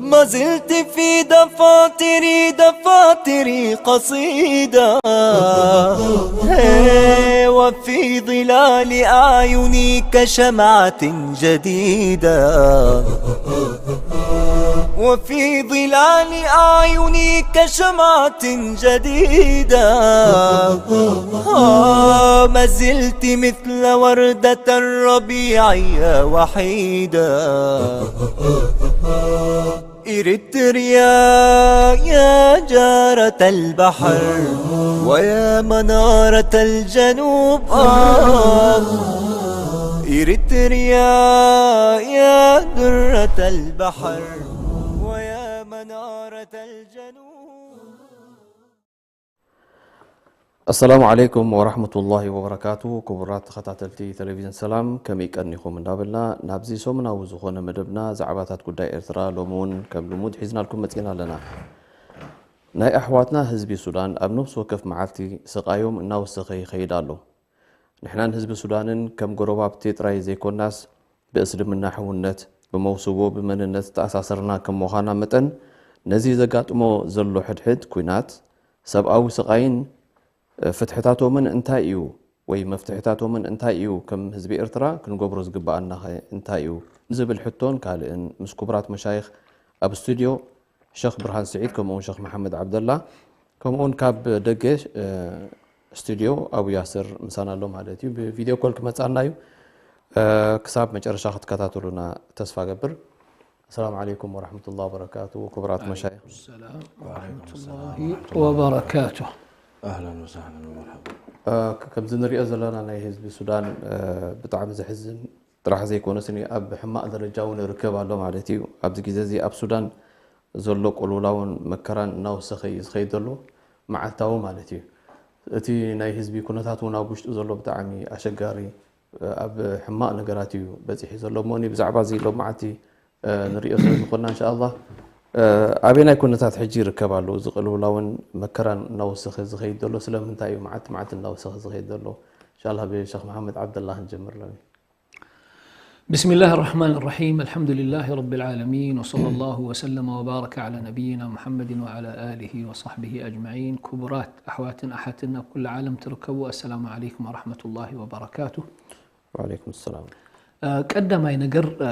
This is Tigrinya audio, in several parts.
ما زلت في دفاتري، دفاتري قصيدة. هي، وفي ظلال أعيني كشمعة جديدة. وفي ظلال أعيني كشمعة جديدة. آه، ما زلت مثل وردة الربيع يا وحيدة. إريتريا يا جارة البحر، ويا منارة الجنوب، آه. إريتريا يا درة البحر، ويا منارة الجنوب. ኣሰላሙ ዓለይኩም ወራህመቱላሂ ወበረካቱ። ክቡራት ተኸታተልቲ ቴሌቪዥን ሰላም፣ ከመይ ቀኒኹም እንዳበልና፣ ናብዚ ሰሙናዊ ዝኾነ መደብና ዛዕባታት ጉዳይ ኤርትራ ሎሚ እውን ከም ልሙድ ሒዝናልኩም መጺና ኣለና። ናይ ኣሕዋትና ህዝቢ ሱዳን ኣብ ነፍሲ ወከፍ መዓልቲ ስቓዮም እናወሰኸ ይኸይድ ኣሎ። ንሕናን ህዝቢ ሱዳንን ከም ጎረባብቲ ጥራይ ዘይኮናስ፣ ብእስልምና ሕውነት፣ ብመውስቦ፣ ብመንነት ዝተኣሳሰርና ከም ምዃና መጠን፣ ነዚ ዘጋጥሞ ዘሎ ሕድሕድ ኲናት፣ ሰብኣዊ ስቓይን ፍትሕታቶምን እንታይ እዩ? ወይ መፍትሕታቶምን እንታይ እዩ? ከም ህዝቢ ኤርትራ ክንገብሮ ዝግበኣናኸ እንታይ እዩ? ንዝብል ሕቶን ካልእን ምስ ክቡራት መሻይኽ ኣብ ስቱድዮ ሸኽ ብርሃን ስዒድ፣ ከምኡውን ሸኽ መሓመድ ዓብደላ፣ ከምኡውን ካብ ደገ፣ እ፣ ስቱድዮ ኣቡ ያስር ምሳና ኣሎ ማለት እዩ። ብቪድዮ ኮል ክመጻና እዩ። እ፣ ክሳብ መጨረሻ ክትከታተሉና ተስፋ ገብር። ኣሰላሙ ዓለይኩም ወራህመቱላሂ ወበረካቱ። ክቡራት መሻይኽ። ሰላም ወራህመቱላሂ ወበረካቱ። ኣህለን ወሳህለን ወመርሐባ። እ፣ ከ-፣ ከምዚ ንሪኦ ዘለና ናይ ህዝቢ ሱዳን፣ እ፣ ብጣዕሚ ዘሕዝን ጥራሕ ዘይኮነስ፣ እኒ ኣብ ሕማቕ ደረጃ እውን ይርከብ ኣሎ ማለት እዩ። ኣብዚ ግዜ እዚ ኣብ ሱዳን ዘሎ ቅልውላውን መከራን እናወሰኸ እዩ ዝኸይድ ዘሎ፣ መዓልታዊ ማለት እዩ። እቲ ናይ ህዝቢ ኩነታት እውን ኣብ ውሽጡ ዘሎ ብጣዕሚ ኣሸጋሪ፣ ኣብ ሕማቕ ነገራት እዩ በፂሑ ዘሎ። እሞ፣ እኒ ብዛዕባ እዚ ሎም መዓልቲ፣ እ፣ ንሪኦ ስለ ዝኾንና፣ እንሻኣላህ፣ እ፣ ኣበየናይ ኩነታት ሕጂ ይርከብ ኣሎ? እዚ ቅልውላውን መከራን እናወሰኸ ዝኸይድ ዘሎ ስለምንታይ እዩ መዓልቲ መዓልቲ እናወሰኸ ዝኸይድ ዘሎ? እንሻኣላህ፣ ብሸኽ መሓመድ ዓብደላ ክንጀምር ኣለኒ። بسم الله الرحمن الرحيم. الحمد لله رب العالمين، وصلى الله وسلم وبارك على نبينا محمد وعلى آله وصحبه أجمعين. ክቡራት ኣሕዋትን ኣሓትን ኣብ ኩሉ ዓለም ትርከቡ፣ ኣሰላሙ ዓለይኩም ወራህመቱላሂ ወበረካቱ። ወዓለይኩም ሰላም። እ፣ ቀዳማይ ነገር፣ እ፣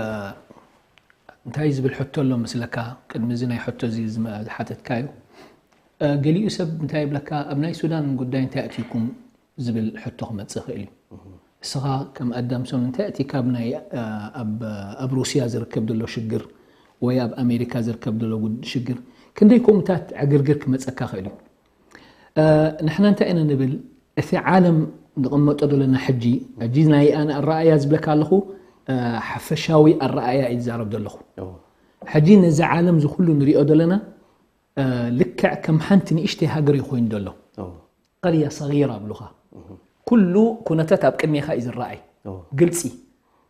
እንታይ ዝብል ሕቶ ኣሎ መስለካ? ቅድሚ እዚ ናይ ሕቶ እዚ ዝመ-፣ ዝሓተትካዮ፣ እ፣ ገሊኡ ሰብ እንታይ ይብለካ፣ ኣብ ናይ ሱዳን ጉዳይ እንታይ ኣእትዩኩም ዝብል ሕቶ ክመጽእ ይኽእል እዩ። እስኻ ከም ኣዳምሶን እንታይ ኣእቲካ ኣብ ናይ፣ እ፣ ኣብ፣ ኣብ ሩስያ ዝርከብ ዘሎ ሽግር ወይ ኣብ ኣሜሪካ ዝርከብ ዘሎ ጉድ-፣ ሽግር፣ ክንደይ ከምኡታት ዕግርግር ክመጸካ ይኽእል እዩ። እ፣ ንሕና እንታይ ኢና ንብል? እቲ ዓለም ንቕመጦ ዘለና ሕጂ፣ ሕጂ ናይ ኣነ ኣረኣእያ ዝብለካ ኣለኹ፣ እ፣ ሓፈሻዊ ኣረኣእያ እዩ ዝዛረብ ዘለኹ። ኦ። ሕጂ ነዚ ዓለም እዚ ኩሉ ንሪኦ ዘለና፣ እ፣ ልክዕ ከም ሓንቲ ንእሽተይ ሃገር እዩ ኮይኑ ዘሎ። ኦ። ቀርያ ሰጊራ ብሉኻ። እህ። ኩሉ ኩነታት ኣብ ቅድሜኻ እዩ ዝረኣይ። ኦ። ግልጺ።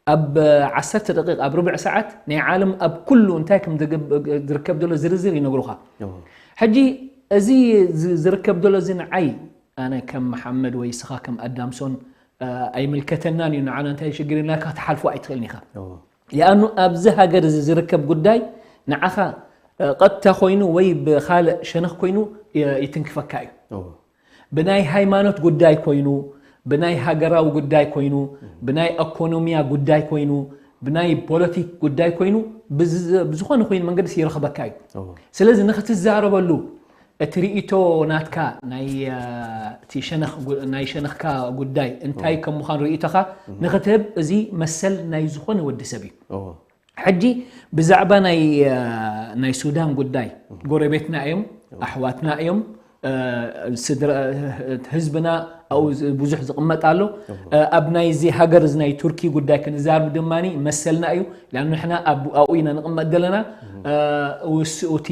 ኣብ ዓሰርተ ደቂቕ፣ ኣብ ርብዕ ሰዓት ናይ ዓለም ኣብ ኩሉ እንታይ ከም ዝግብ-፣ ዝርከብ ዘሎ ዝርዝር ይነግሩኻ። ኦ። ሕጂ እዚ ዝ-፣ ዝርከብ ዘሎ እዚ ንዓይ፣ ኣነ ከም መሓመድ ወይ እስኻ ከም ኣዳምሶን፣ እ፣ ኣይምልከተናን እዩ፣ ንዓና እንታይ ሽግር ኢልናካ ክትሓልፎ ኣይትኽእልን ኢኻ። ኦ። ያኣኑ ኣብዚ ሃገር እዚ ዝርከብ ጉዳይ ንዓኻ፣ እ፣ ቀጥታ ኮይኑ ወይ ብኻልእ ሸነኽ ኮይኑ ይ-፣ ይትንክፈካ እዩ። ኦ። ብናይ ሃይማኖት ጉዳይ ኮይኑ፣ ብናይ ሃገራዊ ጉዳይ ኮይኑ፣ ብናይ ኢኮኖሚያ ጉዳይ ኮይኑ፣ ብናይ ፖለቲክ ጉዳይ ኮይኑ፣ ብዝ-፣ ብዝኾነ ኮይኑ መንገዲ ይረኽበካ እዩ። ኦ። ስለዚ ንኽትዛረበሉ እቲ ርእይቶ ናትካ ናይ፣ እ፣ እቲ ሸነኽ ጉ-፣ ናይ ሸነኽካ ጉዳይ እንታይ ኦ። ከም ምዃኑ ርእይቶኻ ንኽትህብ እዚ መሰል ናይ ዝኾነ ወዲ ሰብ እዩ። ኦ። ሕጂ ብዛዕባ ናይ፣ እ፣ ናይ ሱዳን ጉዳይ፣ ጎረቤትና እዮም፣ ኣሕዋትና እዮም፣ እ፣ ስድራ፣ ህዝብና ኣብኡ ዝ- ብዙሕ ዝቕመጥ ኣሎ። እ፣ ኣብ ናይዚ ሃገር እዚ ናይ ቱርኪ ጉዳይ ክንዛርብ ድማ መሰልና እዩ። ላን ንሕና ኣብ- ኣብኡ ኢና ንቕመጥ ዘለና። እ፣ ውስ- እቲ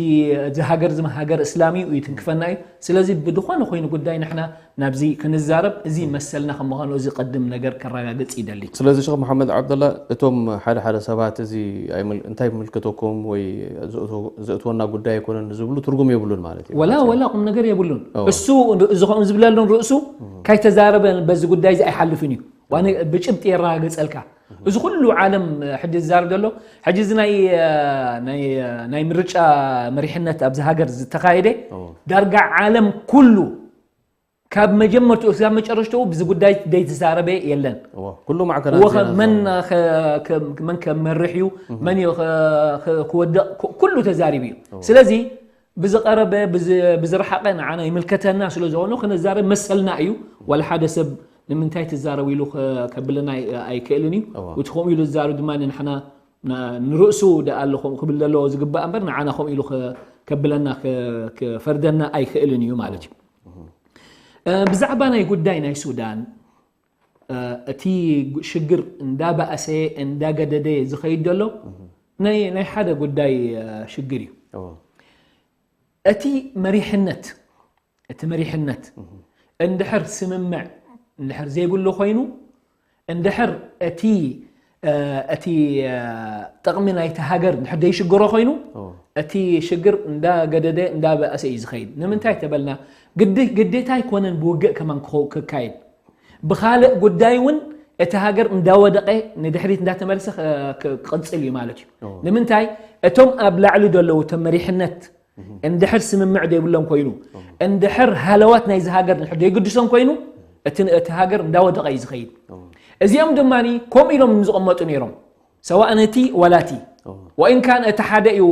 እዚ ሃገር እዚ ሃገር እስላም እዩ፣ እዩ ትንክፈና እዩ። ስለዚ ብዝኾነ ኮይኑ ጉዳይ ንሕና ናብዚ ክንዛረብ እዚ መሰልና ከም ምዃኑ እዚ ቅድም ነገር ከረጋግጽ ይደሊ። ስለዚ ሸኽ መሓመድ ዓብደላ፣ እቶም ሓደ ሓደ ሰባት እዚ ኣይምል- እንታይ ይምልከተኩም ወይ ዘእትዎ- ዘእትወና ጉዳይ ኣይኮነን ዝብሉ ትርጉም የብሉን ማለት እዩ። ወላ ወላ ቁም ነገር የብሉን። እሱ እዚ ከምኡ ዝብለሉን ርእሱ ካይተዛረበ በዚ ጉዳይ እዚ ኣይሓልፍን እዩ። ዋነ ብጭብጢ የረጋግጸልካ። እዚ ኩሉ ዓለም ሕጂ ዝዛረብ ዘሎ ሕጂ እዚ ናይ ናይ ናይ ምርጫ መሪሕነት ኣብዚ ሃገር ዝተኻየደ ዳርጋ ዓለም ኩሉ ካብ መጀመርትኡ ክሳብ መጨረሽትኡ ብዚ ጉዳይ ዘይተዛረበ የለን። እወ፣ ኩሉ ማዕከናት እወ፣ ዜና መን ዛረቡ። ከ- ከ- መን ከመርሕ እዩ፣ መን እዩ ከ- ከ- ክወድቕ፣ ኩ- ኩሉ ተዛሪቡ እዩ። ስለዚ ብዝቐረበ ብዝ- ብዝረሓቐ ንዓና ይምልከተና ስለ ዝኾኑ ክነዛረብ መሰልና እዩ። ዋላ ሓደ ሰብ ንምንታይ ትዛረቡ ኢሉ ከ- ከብለና ኣይ- ኣይክእልን እዩ። እወ። እቲ ከምኡ ኢሉ ዝዛረብ ድማ ንሕና ና- ንርእሱ ደኣ ኣሎ ከምኡ ክብል ዘለዎ ዝግባእ እምበር ንዓና ከምኡ ኢሉ ከ- ከብለና ከ- ከፈርደና ኣይክእልን እዩ ማለት እዩ። እ፣ ብዛዕባ ናይ ጉዳይ ናይ ሱዳን እ፣ እቲ ሽግር እንዳባእሰ እንዳገደደ ዝኸይድ ዘሎ ናይ ናይ ሓደ ጉዳይ እ፣ ሽግር እዩ። እወ። እቲ መሪሕነት እቲ መሪሕነት እንድሕር ስምምዕ እንድሕር ዘይብሉ ኮይኑ እንድሕር እቲ እ፣ እቲ እ፣ ጥቕሚ ናይቲ ሃገር እንድሕር ዘይሽግሮ ኮይኑ እወ። እቲ ሽግር እንዳገደደ እንዳበኣሰ እዩ ዝኸይድ። ንምንታይ ተበልና ግዲ- ግዴታ ኣይኮነን ብውግእ ከማን ክኸው- ክካየድ ብኻልእ ጉዳይ እውን እቲ ሃገር እንዳወደቐ ንድሕሪት እንዳተመለሰ ክ- ክ- ክቕፅል እዩ ማለት እዩ። ንምንታይ እቶም ኣብ ላዕሊ ዘለዉ እቶም መሪሕነት እንድሕር ስምምዕ ዘይብሎም ኮይኑ እንድሕር ሃለዋት ናይዚ ሃገር እንድሕር ዘይግድሶም ኮይኑ እቲ እቲ ሃገር እንዳወደቐ እዩ ዝኸይድ። እዚኦም ድማ ከምኡ ኢሎም ዝቕመጡ ነይሮም ሰዋእ ነቲ ዋላ እቲ ወኢን ካን እቲ ሓደ እዩ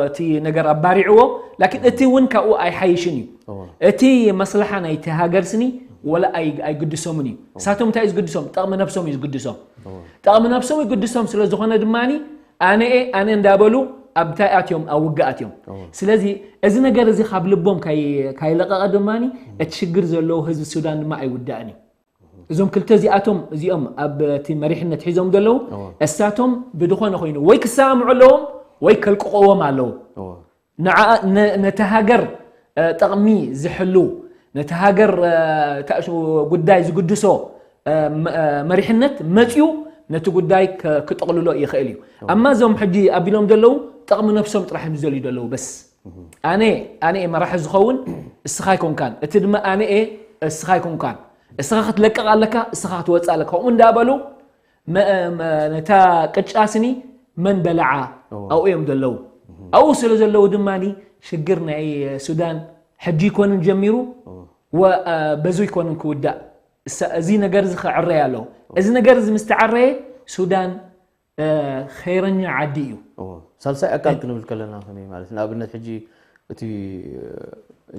እቲ ነገር ኣባሪዕዎ ላኪን እቲ እውን ካብኡ ኣይሓይሽን እዩ። እቲ መስልሓ ናይቲ ሃገር ስኒ ወላ ኣይ- ኣይግድሶምን እዩ። እሳቶም እንታይ እዩ ዝግድሶም? ጠቕሚ ነብሶም እዩ ዝግድሶም። ጠቕሚ ነብሶም ይግድሶም ስለ ዝኾነ ድማ ኣነኤ ኣነ እንዳበሉ ኣብታይ ኣትዮም ኣብ ውግኣት እዮም። ስለዚ እዚ ነገር እዚ ካብ ልቦም ካይ- ካይለቀቐ ድማ እቲ ሽግር ዘለዎ ህዝቢ ሱዳን ድማ ኣይውዳእን እዩ። እዞም ክልተ እዚኣቶም እዚኦም ኣብ እቲ መሪሕነት ሒዞም ዘለዉ እሳቶም ብድኾነ ኮይኑ ወይ ክሰማምዑ ኣለዎም ወይ ከልቅቕዎም ኣለዉ። ነቲ ሃገር ጠቕሚ ዝሕሉ ነቲ ሃገር ጉዳይ ዝግድሶ መሪሕነት መፅዩ ነቲ ጉዳይ ክጥቕልሎ ይኽእል እዩ። ኣማ እዞም ሕጂ ኣቢሎም ዘለዉ ጠቕሚ ነብሶም ጥራሕ እዮም ዝደልዩ ዘለዉ በስ ኣነ ኣነ እየ መራሒ ዝኸውን እስኻ ኣይኮንካን እቲ ድማ ኣነ እየ እስኻ ኣይኮንካን እስኻ ክትለቅቕ ኣለካ እስኻ ክትወፅእ ኣለካ ከምኡ እንዳበሉ ነታ ቅጫ ስኒ መን በልዓ ኣብኡ እዮም ዘለዉ ኣብኡ ስለ ዘለዉ ድማ ሽግር ናይ ሱዳን ሕጂ ይኮንን ጀሚሩ በዙ ይኮንን ክውዳእ እዚ ነገር እዚ ክዕረይ ኣለዎ እዚ ነገር እዚ ምስ ተዓረየ ሱዳን ኸይረኛ ዓዲ እዩ ሳልሳይ ኣካል ክንብል ከለና ከመይ ማለት ንኣብነት ሕጂ እቲ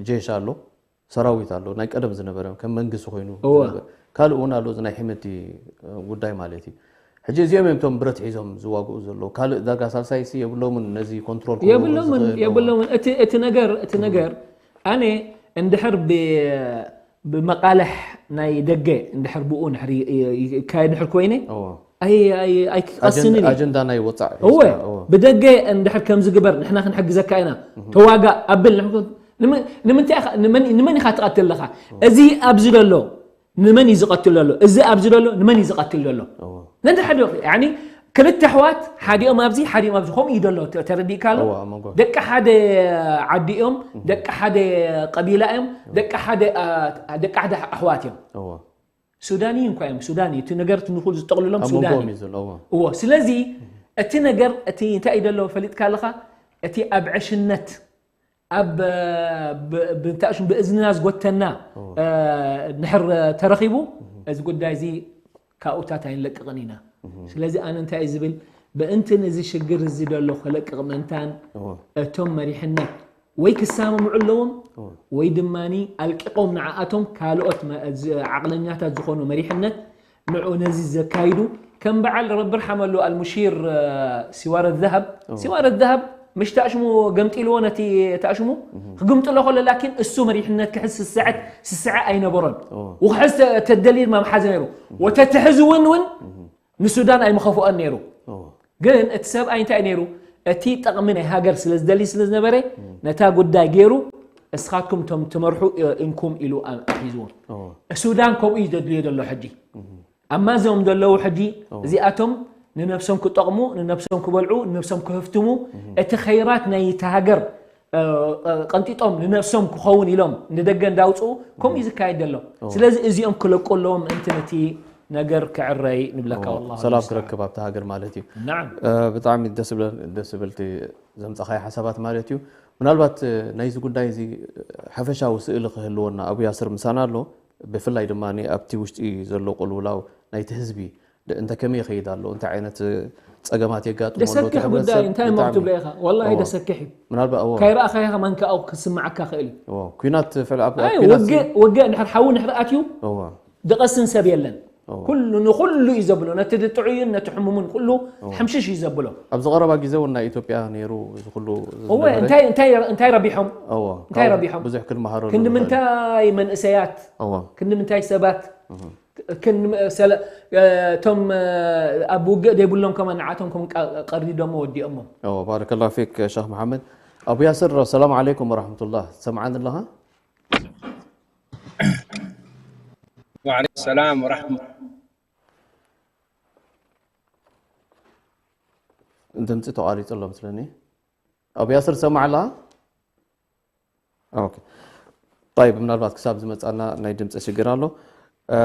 ጄሽ ኣሎ ሰራዊት ኣሎ ናይ ቀደም ዝነበረ ከም መንግስቲ ኮይኑ ካልእ እውን ኣሎ ናይ ሕመቲ ጉዳይ ማለት እዩ ሕጂ እዚኦም እዮም ቶም ብረት ሒዞም ዝዋግኡ ዘለዉ ካልእ ዳርጋ ሳልሳይ ሲ የብሎምን ነዚ ኮንትሮል የብሎምን የብሎምን እቲ ነገር እቲ ነገር ኣነ እንድሕር ብመቃልሕ ናይ ደገ እንድሕር ብኡ ይካየድ ድሕር ኮይነ ኣይክቀስን እዩ ኣጀንዳ ናይ ወፃእ እወ ብደገ እንድሕር ከምዚ ግበር ንሕና ክንሕግዘካ ኢና ተዋጋእ ኣብል ንምንታይ ንመን ኢኻ ትቐትል ኣለኻ እዚ ኣብዚ ዘሎ ንመን እዩ ዝቐትል ዘሎ እዚ ኣብዚ ዘሎ ንመን እዩ ዝቐትል ዘሎ ነንተ ሓደ ክልተ ኣሕዋት ሓዲኦም ኣብዚ ሓዲኦም ኣብዚ ከምኡ እዩ ዘሎ ተረዲእካ ኣሎ ደቂ ሓደ ዓዲ እዮም ደቂ ሓደ ቀቢላ እዮም ደቂ ሓደ ኣሕዋት እዮም ሱዳንይን እኳ እዮም ሱዳን እዩ እቲ ነገር ንኩል ዝጠቕልሎም ሱዳን እዩ እዎ ስለዚ እቲ ነገር እቲ እንታይ እዩ ደሎ ፈሊጥካ ኣለኻ እቲ ኣብ ዕሽነት ኣብ ብእዝንና ዝጎተና ንሕር ተረኺቡ እዚ ጉዳይ እዚ ካብኡታት ኣይንለቅቕን ኢና ስለዚ ኣነ እንታይ እዩ ዝብል ብእንትን እዚ ሽግር እዚ ደሎ ክለቅቕ ምእንታን እቶም መሪሕነት ወይ ክሳምምዑ ኣለዎም ወይ ድማ ኣልቂቖም ንዓኣቶም ካልኦት ዓቕለኛታት ዝኾኑ መሪሕነት ንዑ ነዚ ዘካይዱ ከም በዓል ረቢ ርሓመሉ ኣልሙሺር ሲዋረ ዛሃብ ሲዋረ ዛሃብ ምሽ ተኣሽሙ ገምጢልዎ ነቲ ተኣሽሙ ክግምጥሎ ከሎ ላኪን እሱ መሪሕነት ክሕዝ ስስዐት ስስዐ ኣይነበሮን። ክሕዝ ተደሊ ድማ ምሓዝ ነይሩ። ወተትሕዝ እውን እውን ንሱዳን ኣይምኸፍኦን ነይሩ። ግን እቲ ሰብኣይ እንታይ ነይሩ? እቲ ጠቕሚ ናይ ሃገር ስለ ዝደሊ ስለ ዝነበረ ነታ ጉዳይ ገይሩ እስኻትኩም ቶም ትመርሑ እንኩም ኢሉ ኣሒዝዎም። ሱዳን ከምኡ እዩ ዘድልዮ ዘሎ ሕጂ። ኣማ እዚኦም ዘለዉ ሕጂ እዚኣቶም ንነብሶም ክጠቕሙ፣ ንነብሶም ክበልዑ፣ ንነብሶም ክህፍትሙ፣ እቲ ኸይራት ናይ እቲ ሃገር ቀንጢጦም ንነብሶም ክኸውን ኢሎም ንደገ እንዳውፅኡ ከምኡ እዩ ዝካየድ ዘሎ። ስለዚ እዚኦም ክለቁ ኣለዎም ምእንቲ ነቲ ነገር ክዕረይ ንብለካ። ወላሂ ሰላም ክረክብ ኣብቲ ሃገር ማለት እዩ። ናዓም። ብጣዕሚ ደስ ዝብል ደስ ዝብል ዘምፀኻዮ ሓሳባት ማለት እዩ። ምናልባት ናይዚ ጉዳይ እዚ ሓፈሻዊ ስእሊ ክህልወና ኣቡ ያስር ምሳና ኣሎ። ብፍላይ ድማ ኣብቲ ውሽጢ ዘሎ ቅልውላው ናይቲ ህዝቢ እንተ ከመይ ይኸይድ ኣሎ፣ እንታይ ዓይነት ጸገማት የጋጥሞ ኣሎ፣ ዘሰክሕ ጉዳይ እንታይ እሞ ክትብሎ ኢኻ? ወላሂ ደሰክሕ እዩ። ምናልባት እዎ። ካይረኣኻዮ ከማን ከኣ ክስምዓካ ክእል እዩ። እዎ። ኲናት ፍዕል ኣብ ኣይ፣ ኲናት ውግእ፣ ውግእ እንድሕር ሓዊ እንድሕር ኣትዩ እዎ። ድቐስን ሰብ የለን። እዎ። ኩሉ ንኹሉ እዩ ዘብሎ፣ ነቲ ጥዑይን ነቲ ሕሙምን ኩሉ እዎ። ሕምሽሽ እዩ ዘብሎ። ኣብዚ ቀረባ ግዜ እውን ናይ ኢትዮጵያ ነይሩ እዚ ኩሉ እወ፣ ዝነበረ። እንታይ፣ እንታይ፣ እንታይ ረቢሖም? እዎ። እንታይ ካብኡ ረቢሖም? ብዙሕ ክንመሃረሉ ክንዲ ንኽእል። ምንታይ መንእሰያት፣ እዎ። ክንዲ ምንታይ ሰባት፣ እህ። ክን-፣ ሰለ-፣ እቶም ኣብ ውግእ ዘይብሎም ከማን ንዓቶም ከም ቀ-፣ ቀርዲዶሞ ወዲኦሞ። እዎ፣ ባረከላ ፊክ ሸኽ መሓመድ። ኣቡ ያስር፣ ሰላም ዓለይኩም ወራሕመቱላህ። ትሰምዓኒ ኣለኻ? ወዓለይኩም ሰላም ወራሕመ-፣ ድምፂ ተቋሪፁ ኣሎ መስለኒ። ኣቡ ያስር ትሰማዕ ኣለኻ? ኦኬ። طيب፣ ምናልባት ክሳብ ዝመጻና ናይ ድምጺ ሽግር ኣሎ። እ፣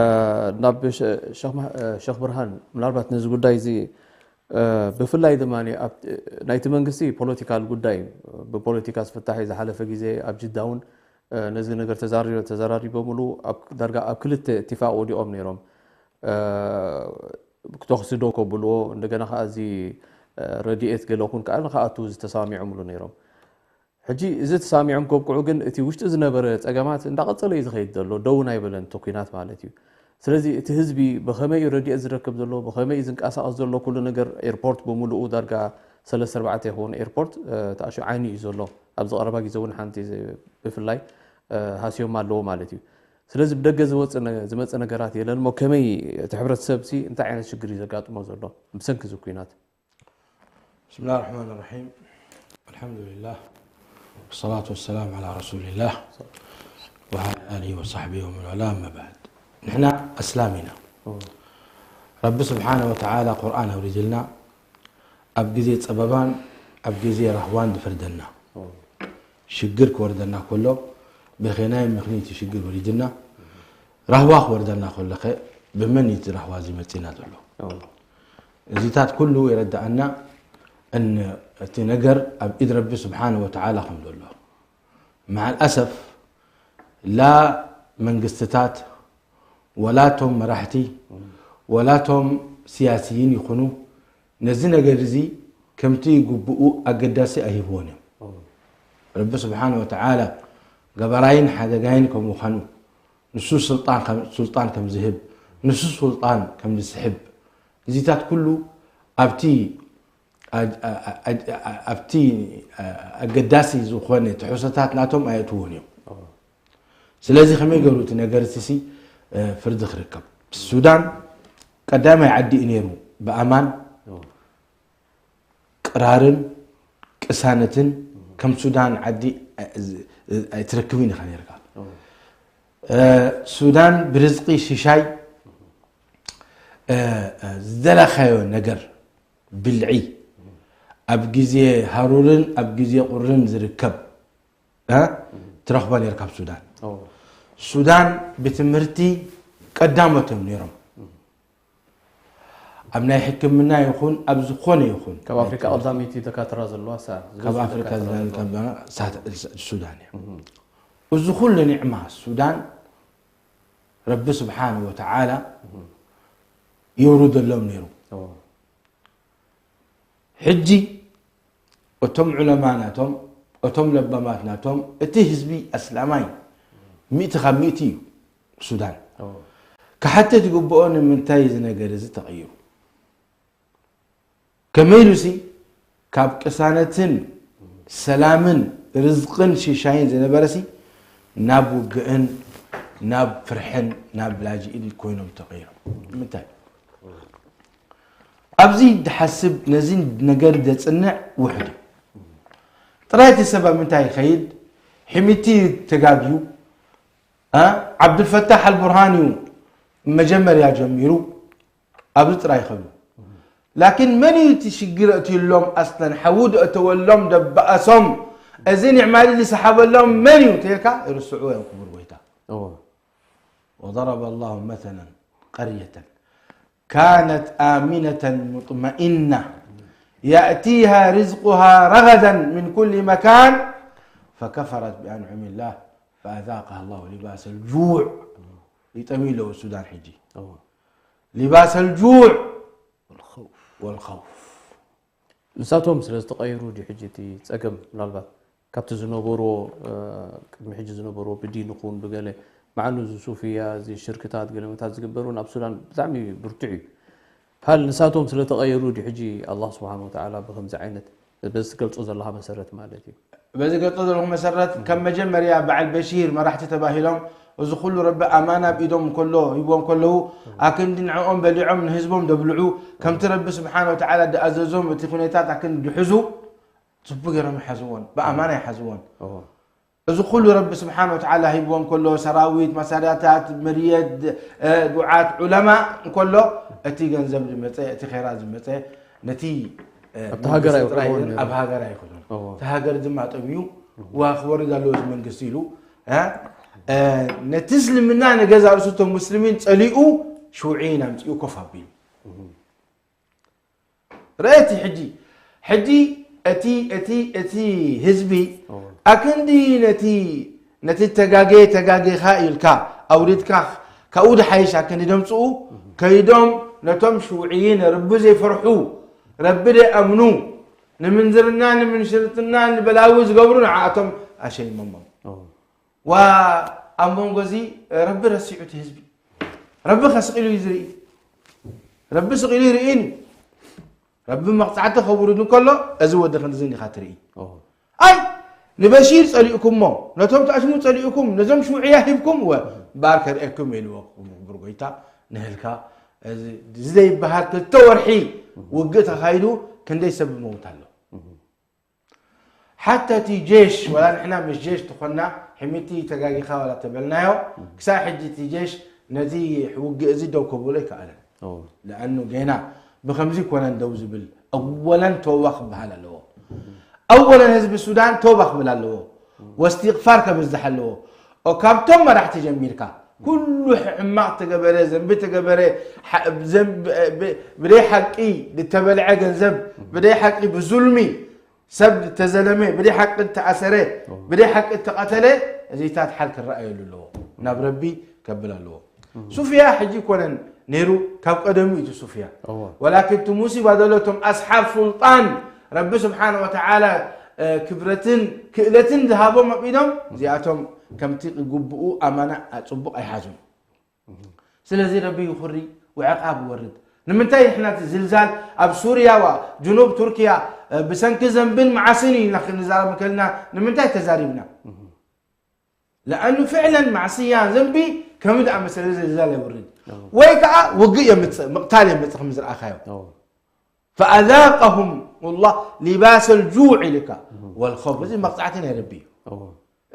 ናብ ሸ-፣ ሸኽ መ-፣ እ፣ ሸኽ ብርሃን፣ ምናልባት ነዚ ጉዳይ እዚ፣ እ፣ ብፍላይ ድማ ኣብ፣ ናይቲ መንግስቲ ፖለቲካል ጉዳይ፣ ብፖለቲካ ዝፍታሕ እዩ። ዝሓለፈ ግዜ ኣብ ጅዳ እውን፣ እ፣ ነዚ ነገር ተዛሪ-፣ ተዘራሪቦምሉ ኣብ ዳርጋ ኣብ ክልተ እትፋቕ ወዲቖም ነይሮም። እ፣ ተኹሲ ዶ ከብልዎ፣ እንደገና ከኣ እዚ፣ እ፣ ረድኤት ገለ ኩን ከኣ ንክኣቱ ዝተሰማሚዖምሉ ነይሮም። ሕጂ እዚ ተሳሚዖም ከብቅዑ ግን እቲ ውሽጢ ዝነበረ ጸገማት እንዳቐጸለ እዩ ዝኸይድ ዘሎ፣ ደውን ኣይበለን እቲ ኲናት ማለት እዩ። ስለዚ እቲ ህዝቢ ብኸመይ እዩ ረድኤት ዝረክብ ዘሎ፣ ብኸመይ እዩ ዝንቀሳቐስ ዘሎ፣ ኩሉ ነገር ኤርፖርት ብምሉኡ ዳርጋ ሰለስተ ኣርባዕተ ይኸውን ኤርፖርት፣ እ፣ ተኣሽዩ ዓይኒ እዩ ዘሎ። ኣብዚ ቀረባ ግዜ እውን ሓንቲ ዝ-፣ ብፍላይ፣ እ፣ ሃስዮማ ኣለዎ ማለት እዩ። ስለዚ ብደገ ዝወጽእ ነ-፣ ዝመጽእ ነገራት የለን እሞ ከመይ እቲ ሕብረተሰብ ሲ እንታይ ዓይነት ሽግር እዩ ዘጋጥሞ ዘሎ ብሰንኪ እዚ ኲናት? بسم الله الرحمن الرحيم. الحمد لله. والصلاة والسلام على رسول الله وعلى آله وصحبه ومن والاه، أما بعد. ንሕና ኣስላም ኢና። ረቢ ስብሓነ ወተዓላ ቁርኣን ኣውሪድልና ኣብ ግዜ ጸበባን ኣብ ግዜ ራህዋን ዝፈርደና። ሽግር ክወርደና ከሎ ብኸናይ ምኽንያት ሽግር ወሪድና፣ ራህዋ ክወርደና ከሎ ከ ብመን እዩ እቲ ራህዋ እዚ መጺና ዘሎ? እዚታት ኩሉ የረድኣና እን-፣ እቲ ነገር ኣብ ኢድ ረቢ ስብሓነ ወተዓላ ከም ዘሎ። መዓል ኣሰፍ ላ መንግስትታት ወላ ቶም መራሕቲ ወላ ቶም ስያስይን ይኹኑ ነዚ ነገር እዚ ከምቲ ግቡኡ ኣገዳሲ ኣይህብዎን እዮም። ረቢ ስብሓነ ወተዓላ ገባራይን ሓደጋይን ከም ምዃኑ፣ ንሱ ስልጣን ከም፣ ሱልጣን ከም ዝህብ፣ ንሱ ሱልጣን ከም ዝስሕብ፣ እዚታት ኩሉ ኣብቲ ኣ-፣ ኣ-፣ ኣ-፣ ኣ-፣ ኣብቲ፣ ኣ-፣ ኣገዳሲ ዝኾነ ትሕዝቶታት ናቶም ኣየእትዉን እዮም። ስለዚ ከመይ ገይሩ እቲ ነገር እቲ ሲ፣ እ፣ ፍርዲ ክርከብ? ሱዳን ቀዳማይ ዓዲ እዩ ነይሩ ብኣማን፣ ቅራርን ቅሳነትን ከም ሱዳን ዓዲ፣ እ፣ ዝ-፣ እ፣ ኣይትረክብን ኢኻ ነይርካ። እ፣ ሱዳን ብርዝቂ ሽሻይ፣ እ፣ እ፣ ዝደለኻዮ ነገር ብልዒ ኣብ ግዜ ሃሩርን ኣብ ግዜ ቁርን ዝርከብ፣ እ፣ ትረኽቦ ነይርካ ኣብ ሱዳን። ሱዳን ብትምህርቲ ቀዳሞት እዮም ነይሮም። ኣብ ናይ ሕክምና ይኹን ኣብ ዝኾነ ይኹን ካብ ኣፍሪካ ቀዳመይቲ ደካትራ ዘለዋ እሳ ካብ ዝበዝሑ ኣፍሪካ ደካትራ ዘለዋ። ካብ ሳት-፣ ሱዳን እያ። እዚ ኩሉ ኒዕማ ሱዳን ረቢ ስብሓነ ወተዓላ የውርደሎም ነይሩ። ሕጂ እቶም ዑለማ ናቶም፣ እቶም ለባማት ናቶም፣ እቲ ህዝቢ ኣስላማይ ሚእቲ ካብ ሚእቲ እዩ ሱዳን። ክሓትት ይግብኦ፣ ንምንታይ እዚ ነገር እዚ ተቐይሩ? ከመይ ኢሉሲ ካብ ቅሳነትን ሰላምን ርዝቕን ሽሻይን ዝነበረሲ ናብ ውግእን ናብ ፍርሕን ናብ ላጅእን ኮይኖም ተቐይሮም። ንምንታይ? ኣብዚ ድሓስብ ነዚ ነገር ዘጽንዕ ውሕድ እዩ። ጥራይ እቲ ሰብ ኣብ ምንታይ ይኸይድ? ሕሚቲ ተጋግዩ። እ? ዓብዱልፈታሕ ኣልቡርሃን እዩ መጀመርያ ጀሚሩ። ኣብዚ ጥራይ ይኸዱ። ላኪን መን እዩ እቲ ሽግር ኣእትዩሎም? ኣስለን ሓዊ ደእተወሎም፣ ደበኣሶም፣ እዚ ኒዕማ እዚ ዝሰሓበሎም መን እዩ ተልካ ይርስዕዎ እዮም። ክቡር ጎይታ። እዎ وضرب الله مثلا قرية كانت آمنة مطمئنة يأتيها رزقها رغدا من كل مكان فكفرت بأنعم الله فأذاقها الله لباس الجوع. ይጠምዩ ኣለዉ ሱዳን ሕጂ። እዎ لباس الجوع والخوف. ንሳቶም ስለ ዝተቐየሩ ድዩ ሕጂ እቲ ጸገም? ምናልባት ካብቲ ዝነበርዎ እ፣ ቅድሚ ሕጂ ዝነበርዎ ብዲን ይኹን ብገለ መዓኑ እዚ ሱፍያ እዚ ሽርክታት ገለመታት ዝግበር እውን ኣብ ሱዳን ብጣዕሚ ብርቱዕ እዩ። ሃል ንሳቶም ስለ ተቐየሩ ድዩ ሕጂ ኣላህ ስብሓን ወተዓላ ብከምዚ ዓይነት በዚ ትገልጾ ዘለኻ መሰረት ማለት እዩ? በዚ ገልጾ ዘለኹ መሰረት ከም መጀመርያ በዓል በሺር መራሕቲ ተባሂሎም እዚ ኩሉ ረቢ ኣማና ኣብ ኢዶም እንከሎ ሂቦም ከለዉ ኣክንዲ ንዕኦም በሊዖም ንህዝቦም ደብልዑ ከምቲ ረቢ ስብሓን ወተዓላ ዝኣዘዞም እቲ ኩነታት ኣክንዲ ድሕዙ ጽቡቅ ገይሮም ይሓዝዎን ብኣማና ይሓዝዎን። እዎ እዚ ኩሉ ረቢ ስብሓን ወተዓላ ሂብዎም ከሎ ሰራዊት መሳርያታት መርየት እ፣ ዱዓት ዑለማ እንከሎ እቲ ገንዘብ ዝመፀ እቲ ኸይራት ዝመፀ ነቲ እ፣ ኣብቲ ሃገር መንግስቲ ኣይውዕልዎን ጥራይ ነይሩ። ኣብ ሃገር ኣይኹኑን። እዎ እቲ ሃገር ድማ ጠምዩ ዋ ክወርድ ኣለዎ እዚ መንግስቲ ኢሉ እ፣ እ፣ ነቲ እስልምና ንገዛ ርእሱ እቶም ሙስሊሚን ፀሊኡ ሽውዒን ኣምፂኡ ኮፍ ኣቢሉ ረእቲ ሕጂ ሕጂ እቲ እቲ እቲ ህዝቢ ኣክንዲ ነቲ ነቲ ተጋጌ ተጋጌኻ ኢልካ ኣውሪድካ ካብኡ ድሓይሽ ኣክንዲ ደምፅኡ ከይዶም ነቶም ሽውዕይን ረቢ ዘይፈርሑ ረቢ ደይኣምኑ ንምንዝርና ንምንሽርትና ንበላዊ ዝገብሩ ንዓኣቶም ኣሸይሞሞም። ዋ ኣብ መንጎ እዚ ረቢ ረሲዑ እቲ ህዝቢ ረቢ ከስቕ ኢሉ እዩ ዝርኢ። ረቢ ስቕ ኢሉ ይርእን እዩ። ረቢ መቕፃዕቲ ከውርድ እንከሎ እዚ ወዲ ክንድዚ እንዲኻ ትርኢ። ኣይ ንበሺር ፀሊእኩሞ ነቶም ተኣሽሙ ፀሊእኩም ነዞም ሽውዕያ ሂብኩም ወ እምበኣር ከርእየኩም ኢልዎ ክቡር ጎይታ ንህልካ እዚ ዘይበሃል ክልተ ወርሒ ውግእ ተኻይዱ ክንደይ ሰብ መውት ኣሎ። ሓታ እቲ ጀሽ ዋላ ንሕና ምስ ጀሽ ትኾና ሕሚቲ ተጋጊኻ ዋላ ተበልናዮ ክሳብ ሕጂ እቲ ጀሽ ነዚ ውግእ እዚ ደው ከብሎ ኣይከኣለን። ለኣኑ ጌና ብኸምዚ ኮነን ደው ዝብል ኣወለን ተወባ ክበሃል ኣለዎ። ኣወለን ህዝቢ ሱዳን ተውባ ክብል ኣለዎ። ወስትቕፋር ከብዝሕ ኣለዎ። ኦ፣ ካብቶም መራሕቲ ጀሚርካ ኩሉ ሕማቕ ተገበረ ዘንቢ ተገበረ ብደይ ሓቂ ዝተበልዐ ገንዘብ ብደይ ሓቂ ብዙልሚ ሰብ ተዘለመ ብደይ ሓቂ ተኣሰረ ብደይ ሓቂ ተቐተለ እዚታት ሓል ክረኣየሉ ኣለዎ። ናብ ረቢ ከብል ኣለዎ። ሱፍያ ሕጂ ይኮነን ነይሩ ካብ ቀደሙ እዩ እቲ ሱፍያ። ወላኪን እቲ ሙሲባ ዘሎ እቶም ኣስሓብ ሱልጣን ረቢ ስብሓን ወተዓላ ክብረትን ክእለትን ዝሃቦም ኣብ ኢዶም እዚኣቶም ከምቲ ግቡኡ ኣማና ፅቡቕ ኣይሓዙን። ስለዚ ረቢ ይኹሪ ወዕቃብ ይወርድ። ንምንታይ ንሕና እቲ ዝልዛል ኣብ ሱርያ ዋ ጅኑብ ቱርክያ ብሰንኪ ዘንብን መዓስን እዩ ኢልና ክንዛረብ ከልና ንምንታይ ተዛሪብና? ለኣኑ ፍዕለን ማዕስያ ዘንቢ ከምዚ ዝኣመሰለ ዝልዛል የውርድ ወይ ከዓ ውግእ የምፅእ ምቕታል የምፅእ ከም ዝረኣኻዮ ፈኣዛቀሁም ላህ ሊባስ ልጁዕ ኢልካ ወልኸውፍ እዚ መቕፃዕቲ ናይ ረቢ እዩ።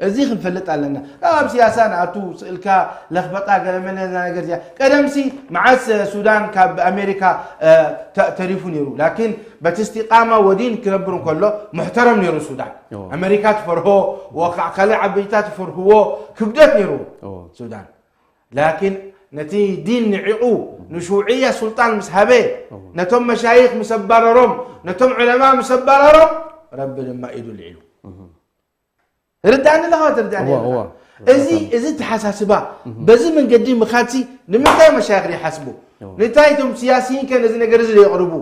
እዚ ክንፈልጥ ኣለና። ካብ ኣብ ስያሳ ንኣቱ ስእልካ ለኽበጣ ገለመለ እዛ ነገር እዚኣ ቀደምሲ መዓስ ሱዳን ካብ ኣሜሪካ ተሪፉ ነይሩ ላኪን በቲ እስቲቃማ ወዲን ክነብር እንከሎ ሙሕተረም ነይሩ ሱዳን። ኣሜሪካ ትፈርሆ ወካዕ ካልእ ዓበይታ ትፈርህዎ ክብደት ነይሩ ሱዳን። ላኪን ነቲ ዲን ንዒቑ ንሽውዕያ ሱልጣን ምስ ሃበ ነቶም መሻይኽ ምስ ኣባረሮም ነቶም ዑለማ ምስ ኣባረሮም ረቢ ድማ ኢዱ ልዒሉ። ርዳእኒ ኣለኻ ትርዳእኒ ኣለኻ። እዚ እዚ ተሓሳስባ በዚ መንገዲ ምኻድሲ ንምንታይ መሻይኽ ይሓስቡ? እንታይ እቶም ስያሲይን ከ ነዚ ነገር እዚ የቕርቡ?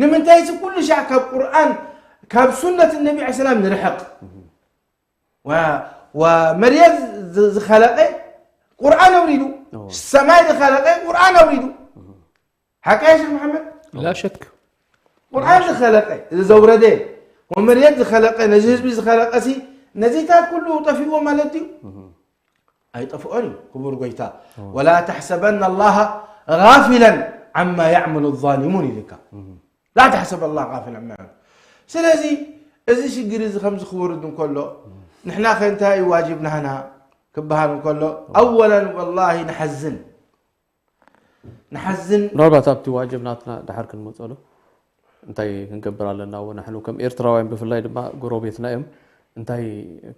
ንምንታይ እዚ ኩሉ ሻዕ ካብ ቁርኣን ካብ ሱነት ነቢ ዐለ ሰላም ንርሕቕ? ወመርየት ዝኸለቐ ቁርኣን ኣውሪዱ፣ ሰማይ ዝኸለቐ ቁርኣን ኣውሪዱ። ሓቂ ያ ሸክ መሓመድ? لا شك ቁርኣን ዝኸለቀ ዘውረደ ወመርየት ዝኸለቐ፣ ነዚ ህዝቢ ዝኸለቐሲ ነዚታት ኩሉ ጠፊእዎ ማለት ድዩ? ኣይጠፍኦን እዩ ክቡር ጎይታ። ولا تحسبن الله غافلا عما يعمل الظالمون ኢልካ። لا تحسب الله غافلا عما يعمل. ስለዚ እዚ ሽግር እዚ ከምዚ ክወርድ እንከሎ ንሕና ከ እንታይ እዩ ዋጅብ ናህና ክበሃል እንከሎ ኣወለን ወላሂ ንሓዝን ንሓዝን ምናልባት ኣብቲ ዋጅብ ናትና ድሓር ክንመፀሉ እንታይ ክንገብር ኣለና እዎ ንሕኑ ከም ኤርትራውያን ብፍላይ ድማ ጎረቤትና እዮም እንታይ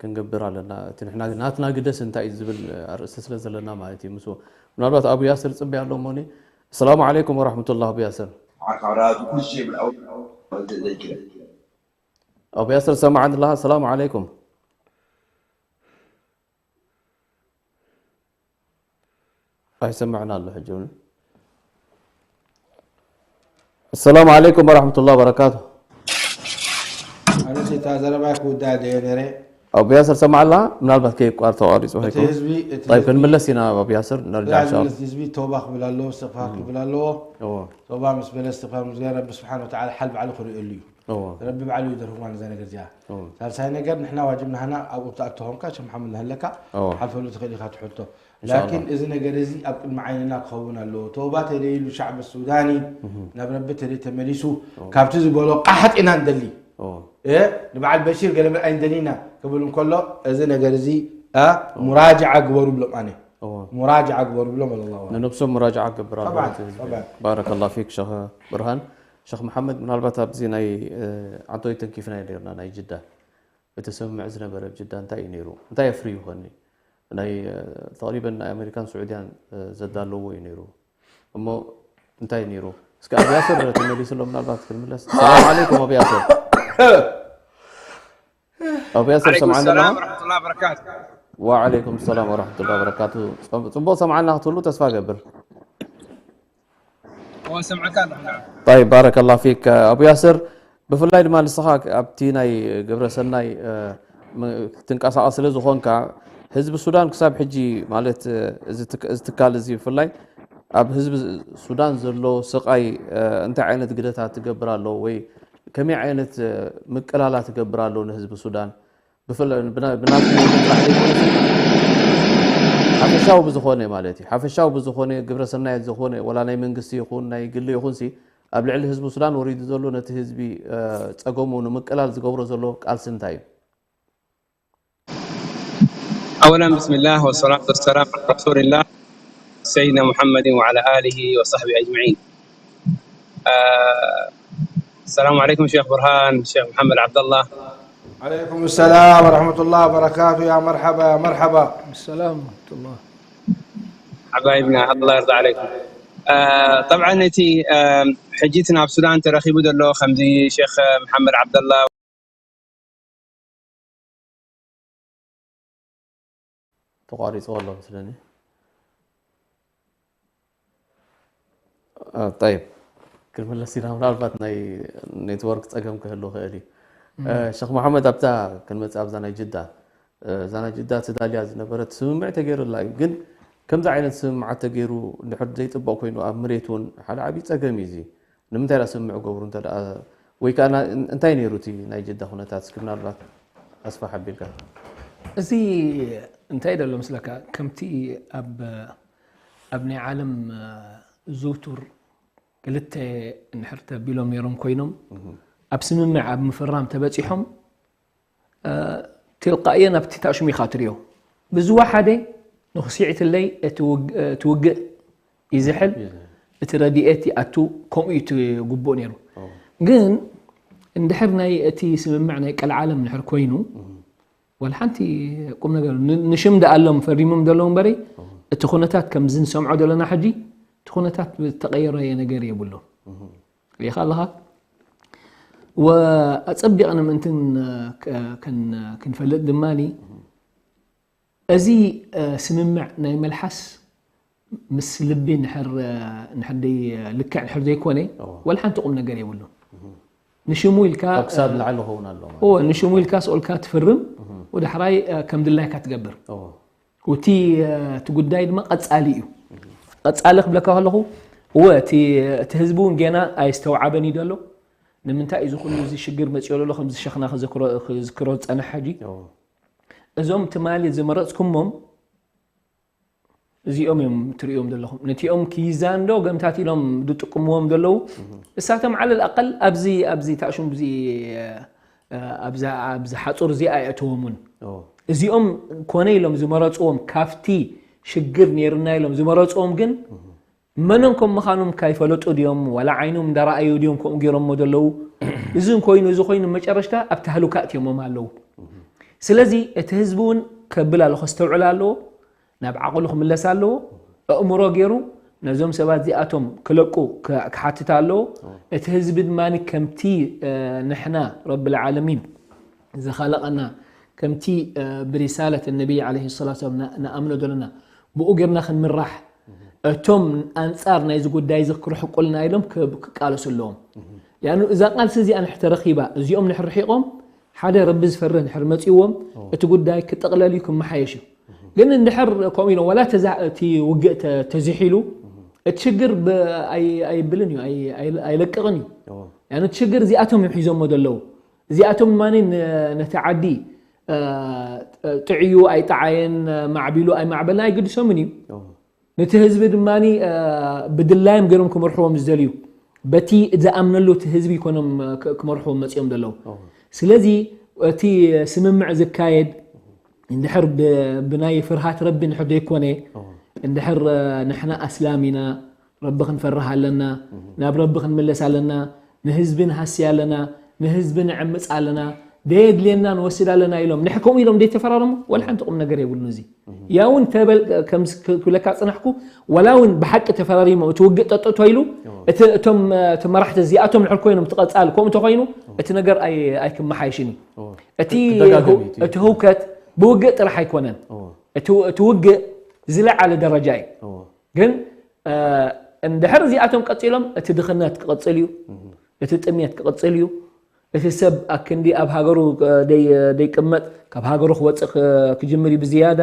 ክንገብር ኣለና እቲ ንሕና ናትና ግደስ እንታይ እዩ ዝብል ኣርእስቲ ስለ ዘለና ማለት እዩ ምስ ምናልባት ኣቡ ያስር ፅበያ ኣሎ እሞኒ السلام عليكم ورحمة الله أبو ياسر عقارات وكل شيء من اول ما بدأ زي كده أبو ياسر سمعنا الله السلام عليكم ኣይሰምዕና ኣሎ ሕጂ እውን السلام عليكم ورحمة الله وبركاته ማለት እታ ዘረባይ ክውዳእ ደዮ ነረ ኣቡ ያስር ሰማዕ ኣላ ምናልባት ከይቋር ተቋሪፁ እቲ ከይኮን ህዝቢ እቲ طيب ህዝቢ ክንምለስ ኢና ኣቡ ያስር ነርጃ ላዕሊ ኢንሻኣላ ህዝቢ ተውባ ክብል ኣለዎ እስትግፋር ክብል ኣለዎ እዎ ተውባ ምስ በለ እስትግፋር ምስ ገበረ ረቢ ስብሓን ወተዓላ ሓል ባዕሉ ክርእየሉ እዩ እዎ ረቢ ባዕሉ እዩ ደርህዋ ነዛ ነገር እዚኣ እዎ ሳልሳይ ነገር ንሕና ዋጅብ ናህና ኣብኡ ትኣትኾንካ ሸም ሓሙድ ናሃለካ እዎ ሓልፈሉ ትኽእል ኢኻ ትሕቶ ኢንሻኣላህ። ላኪን እዚ ነገር እዚ ኣብ ቅድሚ ዓይንና ክኸውን ኣለዎ ተውባ ተደይሉ ሻዕብ ሱዳኒ ናብ ረቢ ተደይ ተመሊሱ ካብቲ ዝበሎ ቃሓጥ ኢና ንደሊ እዎ እ ንበዓል በሺር ገለመል ኣይንደሊና ክብል እንከሎ እዚ ነገር እዚ እ ሙራጅዓ ግበሩ ብሎም ኣነ እዎ ሙራጅዓ ግበሩ ብሎም ኣለ ንነብሶም ሙራጅዓ ክገብር ኣለዎ طبعاً፣ እቲ ህዝቢ። طبعاً። ባረከላ ፊክ ሸኽ ብርሃን ሸኽ መሓመድ ምናልባት ኣብዚ ናይ እ፣ ዓንቶይ ተንኪፍና ነርና ናይ ጅዳ እቲ ስምምዕ ዝነበረ ኣብ ጅዳ እንታይ እዩ ነይሩ እንታይ የፍርዩ ኸኒ ናይ እ፣ ተቅሪበን ናይ ኣሜሪካን ስዑድያን እ፣ ዘዳለዎ እዩ ነይሩ እሞ እንታይ እዩ ነይሩ እስከ ኣብ ያስር ተመሊሱ ኣሎ ምናልባት ክንምለስ ሰላም ዓለይኩም ኣብ ያስር ኣብ ያስር عليكم ሰምዓና السلام ورحمة الله وبركاته وعليكم السلام ورحمة الله وبركاته ጽቡቅ ሰምዓና ክትህሉ ተስፋ ገብር وسمعك الله نعم طيب بارك الله فيك ኣቡ ያስር ብፍላይ ድማ ንስኻ ኣብቲ ናይ ግብረ ሰናይ እ፣ ም- ትንቀሳቐስ ስለ ዝኾንካ ህዝቢ ሱዳን ክሳብ ሕጂ ማለት እ፣ እዚ ትክ- እዚ ትካል እዚ ብፍላይ ኣብ ህዝቢ ሱዳን ዘሎ ስቓይ እ፣ እንታይ ዓይነት ግደታት ትገብር ኣሎ ወይ ከመይ ዓይነት እ፣ ምቅላላ ትገብር ኣሎ ንህዝቢ ሱዳን ብፍለ- ብና- ብናትኩም ጥራሕ ዘይኮነስ ሓፈሻዊ ብዝኾነ ማለት እዩ ሓፈሻዊ ብዝኾነ ግብረሰናየት ዝኾነ ወላ ናይ መንግስቲ ይኹን ናይ ግሊ ይኹንሲ ኣብ ልዕሊ ህዝቢ ሱዳን ወሪዱ ዘሎ ነቲ ህዝቢ እ፣ ፀገሙ ንምቅላል ዝገብሮ ዘሎ ቃልሲ እንታይ እዩ أولا بسم الله والصلاة والسلام على رسول الله سيدنا محمد وعلى آله وصحبه أجمعين آه، السلام عليكم شيخ برهان شيخ محمد عبد الله عليكم السلام ورحمة الله وبركاته يا مرحبا يا مرحبا السلام ورحمة الله حبايبنا الله يرضى عليكم آه، طبعا እቲ آه، ሕጂ እቲ ናብ ሱዳን ተረኺቡ ዘሎ ከምዚ ሼክ መሓመድ ዓብደላ ተቋሪፁ ኣሎ መስለኒ አ፣ ጠይብ ክንምለስ ኢና ምናልባት ናይ ኔትወርክ ፀገም ክህሉ ክእል እዩ እ፣ ሸክ መሓመድ ኣብታ ክንመፅእ ኣብዛ ናይ ጅዳ እ፣ እዛ ናይ ጅዳ ተዳልያ ዝነበረት ስምምዕ ተገይሩላ እዩ ግን ከምዚ ዓይነት ስምምዓት ተገይሩ እንድሕር ዘይፅበቅ ኮይኑ ኣብ መሬት እውን ሓደ ዓብዪ ፀገም እዩ እዚ ንምንታይ ዳ ስምምዕ ገብሩ እንተ ደኣ ወይ ከዓ ና- እንታይ ነይሩ እቲ ናይ ጅዳ ኩነታት እስኪ ምናልባት ኣስፋሕ ኣቢልካ እዚ እንታይ ደሎ ምስለካ ከምቲ ኣብ ኣብ ናይ ዓለም ዝውቱር ክልተ እንድሕር ተቢሎም ነይሮም ኮይኖም ኣብ ስምምዕ ኣብ ምፍራም ተበፂሖም ትልቃእዮ ናብቲ ታሽሚኻ ትሪዮ ብዝወሓደ ንኽስዒትለይ እቲ ውግ- እቲ ውግእ ይዝሕል እቲ ረድኤት ይኣቱ ከምኡ እዩ እቲ ግቡእ ነይሩ ግን እንድሕር ናይ እቲ ስምምዕ ናይ ቀልዓለም እንድሕር ኮይኑ ወላ ሓንቲ ቁም ነገር ን- ንሽም ደኣሎም ፈሪሞም ዘለዉ እምበሪ እቲ ኩነታት ከምዚ ንሰምዖ ዘለና ሕጂ እቲ ኩነታት ዝተቀየረ ነገር የብሉን ሪኢኻ ኣለኻ ወኣፀቢቕን ምእንትን ክንፈልጥ ድማ እዚ ስምምዕ ናይ መልሓስ ምስ ልቢ ንሕር ልክዕ ንሕር ዘይኮነ ወላ ሓንቲ ቁም ነገር የብሉን ንሽሙ ኢልካ ካብ ክሳብ ንላዕሊ ክኸውን ኣለዎ ማለት እዎ ንሽሙ ኢልካ ስኦልካ ትፍርም ወዳሕራይ ከም ድላይካ ትገብር እዎ። እቲ እቲ ጉዳይ ድማ ቀፃሊ እዩ ቀፃሊ ክብለካ ከለኹ እወ እቲ እቲ ህዝቢ እውን ጌና ኣይስተውዓበን እዩ ዘሎ ንምንታይ እዩ ዝኹሉ እዚ ሽግር መፅዮ ዘሎ ከምዚ ሸኽና ክዝክሮ ዝክሮ ዝፀንሕ ሕጂ? እዞም ትማሊ ዝመረፅኩሞም እዚኦም እዮም ትሪኦም ዘለኹም። ነቲኦም ክይዛን ዶ ገምታት ኢሎም ዝጥቅምዎም ዘለዉ እሳቶም ዓለል ኣቀል ኣብዚ ኣብዚ ታእሹም እዚ ኣብዚ ሓፁር እዚኣ ኣይእትዎም እውን እዚኦም ኮነ ኢሎም ዝመረፅዎም ካብቲ ሽግር ነይርና ኢሎም ዝመረፅዎም ግን መኖም ከም ምዃኖም ካይፈለጡ ድዮም ዋላ ዓይኖም እንዳረኣዩ ድዮም ከምኡ ገይሮሞ ዘለዉ? እዚ ኮይኑ እዚ ኮይኑ መጨረሽታ ኣብ ተህሉካ እትዮሞም ኣለዉ። ስለዚ እቲ ህዝቢ እውን ከብል ኣሎ ከስተውዕል ኣለዎ፣ ናብ ዓቕሉ ክምለስ ኣለዎ። ኣእምሮ ገይሩ ነዞም ሰባት እዚኣቶም ክለቁ ክሓትት ኣለዎ። እቲ ህዝቢ ድማ ከምቲ ንሕና ረብል ዓለሚን ዝኸለቐና ከምቲ ብሪሳለት ነቢይ ዓለይሂ ሰላቱ ወሰላም ንኣምኖ ዘለና ብኡ ጌርና ክንምራሕ እቶም ኣንጻር ናይዚ ጉዳይ እዚ ክርሕቁልና ኢሎም ክቃለሱ ኣለዎም። ያኑ እዛ ቃልሲ እዚኣ ንሕር ተረኺባ እዚኦም ንሕር ርሒቖም ሓደ ረቢ ዝፈርህ ንሕር መጺዎም እቲ ጉዳይ ክጥቕለል እዩ ክመሓየሽ እዩ። ግን እንድሕር ከምኡ ኢሎም ወላ እቲ ውግእ ተዚሒሉ እቲ ሽግር ኣይብልን እዩ ኣይለቅቕን እዩ። ያኑ እቲ ሽግር እዚኣቶም እዮም ሒዞሞ ዘለዉ። እዚኣቶም ድማ ነቲ ዓዲ ጥዕዩ ኣይጠዓየን ማዕቢሉ ኣይማዕበልን ኣይግድሶምን እዩ። ነቲ ህዝቢ ድማ ብድላዮም ገይሮም ክመርሕዎም ዝደልዩ በቲ ዝኣምነሉ እቲ ህዝቢ ይኮኖም ክመርሕዎም መፅኦም ዘለዉ። ስለዚ እቲ ስምምዕ ዝካየድ እንድሕር ብናይ ፍርሃት ረቢ እንድሕር ዘይኮነ እንድሕር ንሕና ኣስላም ኢና ረቢ ክንፈርህ ኣለና፣ ናብ ረቢ ክንምለስ ኣለና፣ ንህዝቢ ንሃሲ ኣለና፣ ንህዝቢ ንዕምፅ ኣለና፣ ደየድልየና ንወስድ ኣለና ኢሎም ንሕ ከምኡ ኢሎም ደይተፈራረሙ ወላ ሓንቲ ቁም ነገር የብሉን። እዚ ያውን ተበል ክብለካ ፅናሕኩ ወላ እውን ብሓቂ ተፈራሪሞም እቲ ውግእ ጠጠቶ ኢሉ እቶም እቲ መራሕቲ እዚኣቶም ንሕር ኮይኖም እቲ ቀፃሊ ከምኡ እንተኮይኑ እቲ ነገር ኣይክመሓየሽን እዩ። እቲ ህውከት ብውግእ ጥራሕ ኣይኮነን። እቲ ውግእ ዝለዓለ ደረጃ እዩ። ግን እንድሕር እዚኣቶም ቀፂሎም እቲ ድኽነት ክቕፅል እዩ፣ እቲ ጥሜት ክቕፅል እዩ፣ እቲ ሰብ ኣክንዲ ኣብ ሃገሩ ደይቅመጥ ካብ ሃገሩ ክወፅእ ክጅምር እዩ ብዝያዳ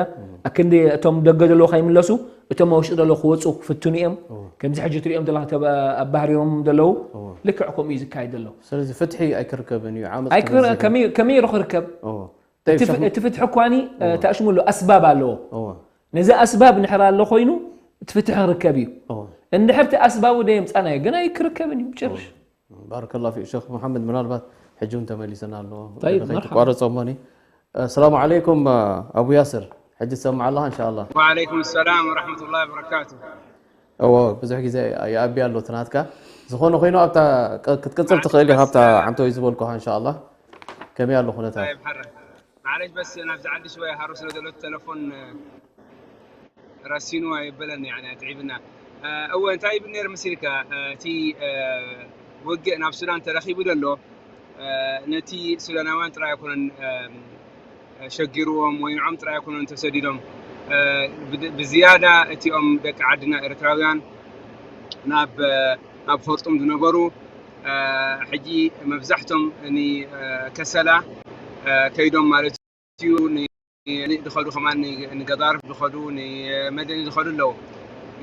ኣክንዲ እቶም ደገ ዘለዉ ከይምለሱ እቶም ኣብ ውሽጢ ዘለዉ ክወፁ ክፍትኑ እዮም። ከምዚ ሕጂ ትሪኦም ዘለኻ ኣባህሪሮም ዘለዉ ልክዕ ከምኡ እዩ ዝካየድ ዘሎ። ስለዚ ፍትሒ ኣይክርከብን እዩ። ከመይ ኢሉ ክርከብ? እቲ ፍትሒ እኳኒ ተእሽሙሉ ኣስባብ ኣለዎ። ነዚ ኣስባብ ንሕር ኣሎ ኮይኑ እቲ ፍትሒ ክርከብ እዩ። እንድሕር እቲ ኣስባቡ ደየምፃናዮ ግን ኣይክርከብን እዩ ብጭርሽ። ባረከላሁ ፊክ ሸኽ ሙሓመድ ምናልባት ሕጂ እውን ተመሊሰና ኣሎ። ጠይብ፣ መርሓባ። ተቋረፀ እሞኒ። ሰላሙ ዓለይኩም ኣቡ ያስር፣ ሕጂ ትሰምዕ ኣለኻ እንሻላ። ወዓለይኩም ሰላም ወረሕመቱላሂ ወበረካቱ። እዎ ብዙሕ ግዜ ይኣቢ ኣሎ እቲ ናትካ። ዝኾነ ኮይኑ ኣብታ ክትቅፅል ትኽእል ኢኻ ኣብታ ዓንተወይ ዝበልኩኻ እንሻላ። ከመይ ኣሎ ኩነታት? ማዓለሽ በስ ናብዚ ዓዲ ሽወይ ሃሩ ስለ ዘሎ ተለፎን ረሲኑ ኣይበለን ያኒ ኣትዒብና። እወ እንታይ ይብል ነይሩ መሲልካ እቲ ውግእ ናብ ሱዳን ተረኺቡ ዘሎ ነቲ ሱዳናውያን ጥራይ ኣይኮነን ሸጊርዎም ወይ ንዖም ጥራይ ኣይኮነን ተሰዲዶም ብዝያዳ እቲኦም ደቂ ዓድና ኤርትራውያን ናብ ናብ ኸርጡም ዝነበሩ ሕጂ መብዛሕቶም ንከሰላ ከይዶም ማለት እዩ። ዝኸዱ ከማን ንገዛርፍ ዝኸዱ ንመደኒ ዝኸዱ ኣለዉ።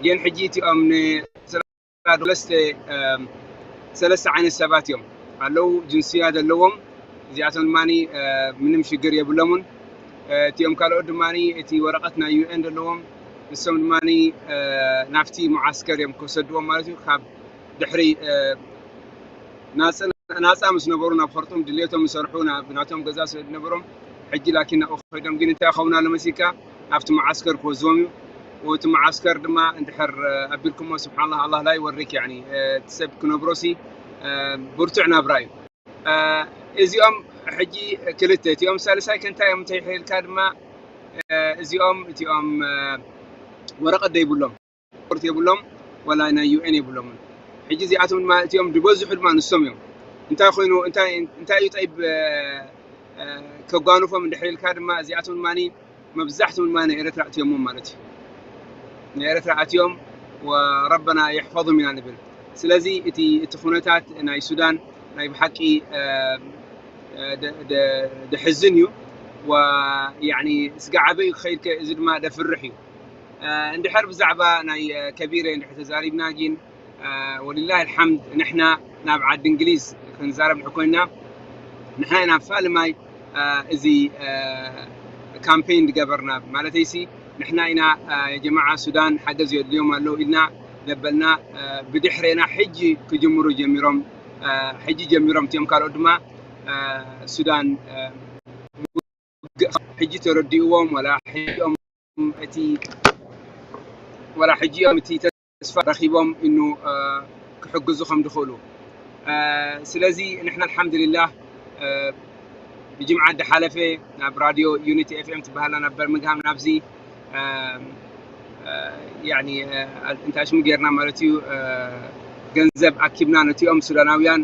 ግን ሕጂ እቲኦም ንሰለስተ ሰለስተ ዓይነት ሰባት እዮም ኣለዉ ጅንስያ ዘለዎም። እዚኣቶም ድማ ምንም ሽግር የብሎምን። እቲኦም ካልኦት ድማ እቲ ወረቐት ናይ ዩኤን ዘለዎም ንሶም ድማ ናብቲ መዓስከር እዮም ክወሰድዎም ማለት እዩ። ካብ ድሕሪ ናፃ ምስ ነበሩ ናብ ኸርጡም ድሌቶም ዝሰርሑ ናብ ናቶም ገዛ ስለ ዝነበሮም ሕጂ ላኪን ናብኡ ከይዶም ግን እንታይ ይኸውን ኣሎ መሲልካ ኣብቲ መዓስከር ክወዝዎም እዩ። እቲ መዓስከር ድማ እንድሕር ኣቢልኩሞ ስብሓንላ ኣላህ ላይ ወሪክ ያኒ እቲ ሰብ ክነብሮሲ ብርቱዕ ናብራ እዩ። እዚኦም ሕጂ ክልተ እቲኦም ሳልሳይ ከንታይ እዮም እንተይሕልካ ድማ እዚኦም እቲኦም ወረቐት ደይብሎም ፓስፖርት የብሎም ወላ ናይ ዩኤን የብሎምን። ሕጂ እዚኣቶም ድማ እቲኦም ዝበዝሑ ድማ ንሶም እዮም። እንታይ ኮይኑ እንታይ እንታይ እዩ ጠይብ ከጓንፎም እንድሕር ኢልካ ድማ እዚኣቶም ድማ መብዛሕቶም ድማ ናይ ኤረትራ ኣትዮሞም ማለት እዩ። ናይ ኤረትራ ኣትዮም ወረበና የሕፈظም ኢና ንብል። ስለዚ እቲ እቲ ኩነታት ናይ ሱዳን ናይ ብሓቂ ደሕዝን እዩ። ወያኒ ስጋዕ ኣበይ ክኸይድ ከ እዚ ድማ ደፍርሕ እዩ። እንድሕር ብዛዕባ ናይ ከቢረ እንድሕር ተዛሪብና ግን ወሊላህ ልሓምድ ንሕና ናብ ዓዲ እንግሊዝ ክንዛረብ እንድሕር ኮይንና፣ ንሕና ኢና ፋልማይ እዚ ካምፔን ዝገበርና። ማለተይሲ ንሕና ኢና፣ የጀማዓ ሱዳን ሓገዝ የድልዮም ኣሎ ኢልና ዘበልና፣ ብድሕሬና ሕጂ ክጅምሩ ጀሚሮም። ሕጂ ጀሚሮም እቲኦም ካልኦት ድማ ሱዳን ሕጂ ተረዲእዎም፣ ወላ ሕጂኦም እቲ ወላ ሕጂኦም እቲ ተስፋ ረኺቦም እኑ ክሕግዙ ከም ዝኽእሉ። ስለዚ ንሕና ኣልሓምዱሊላህ ብጅምዓ ዝሓለፈ ናብ ራድዮ ዩኒቲ ኤፍኤም ትበሃላ ናብ በርሚንግሃም ናብዚ ያኒ እንታይ ሽሙ ጌርና ማለት እዩ፣ ገንዘብ ኣኪብና ነቲኦም ሱዳናውያን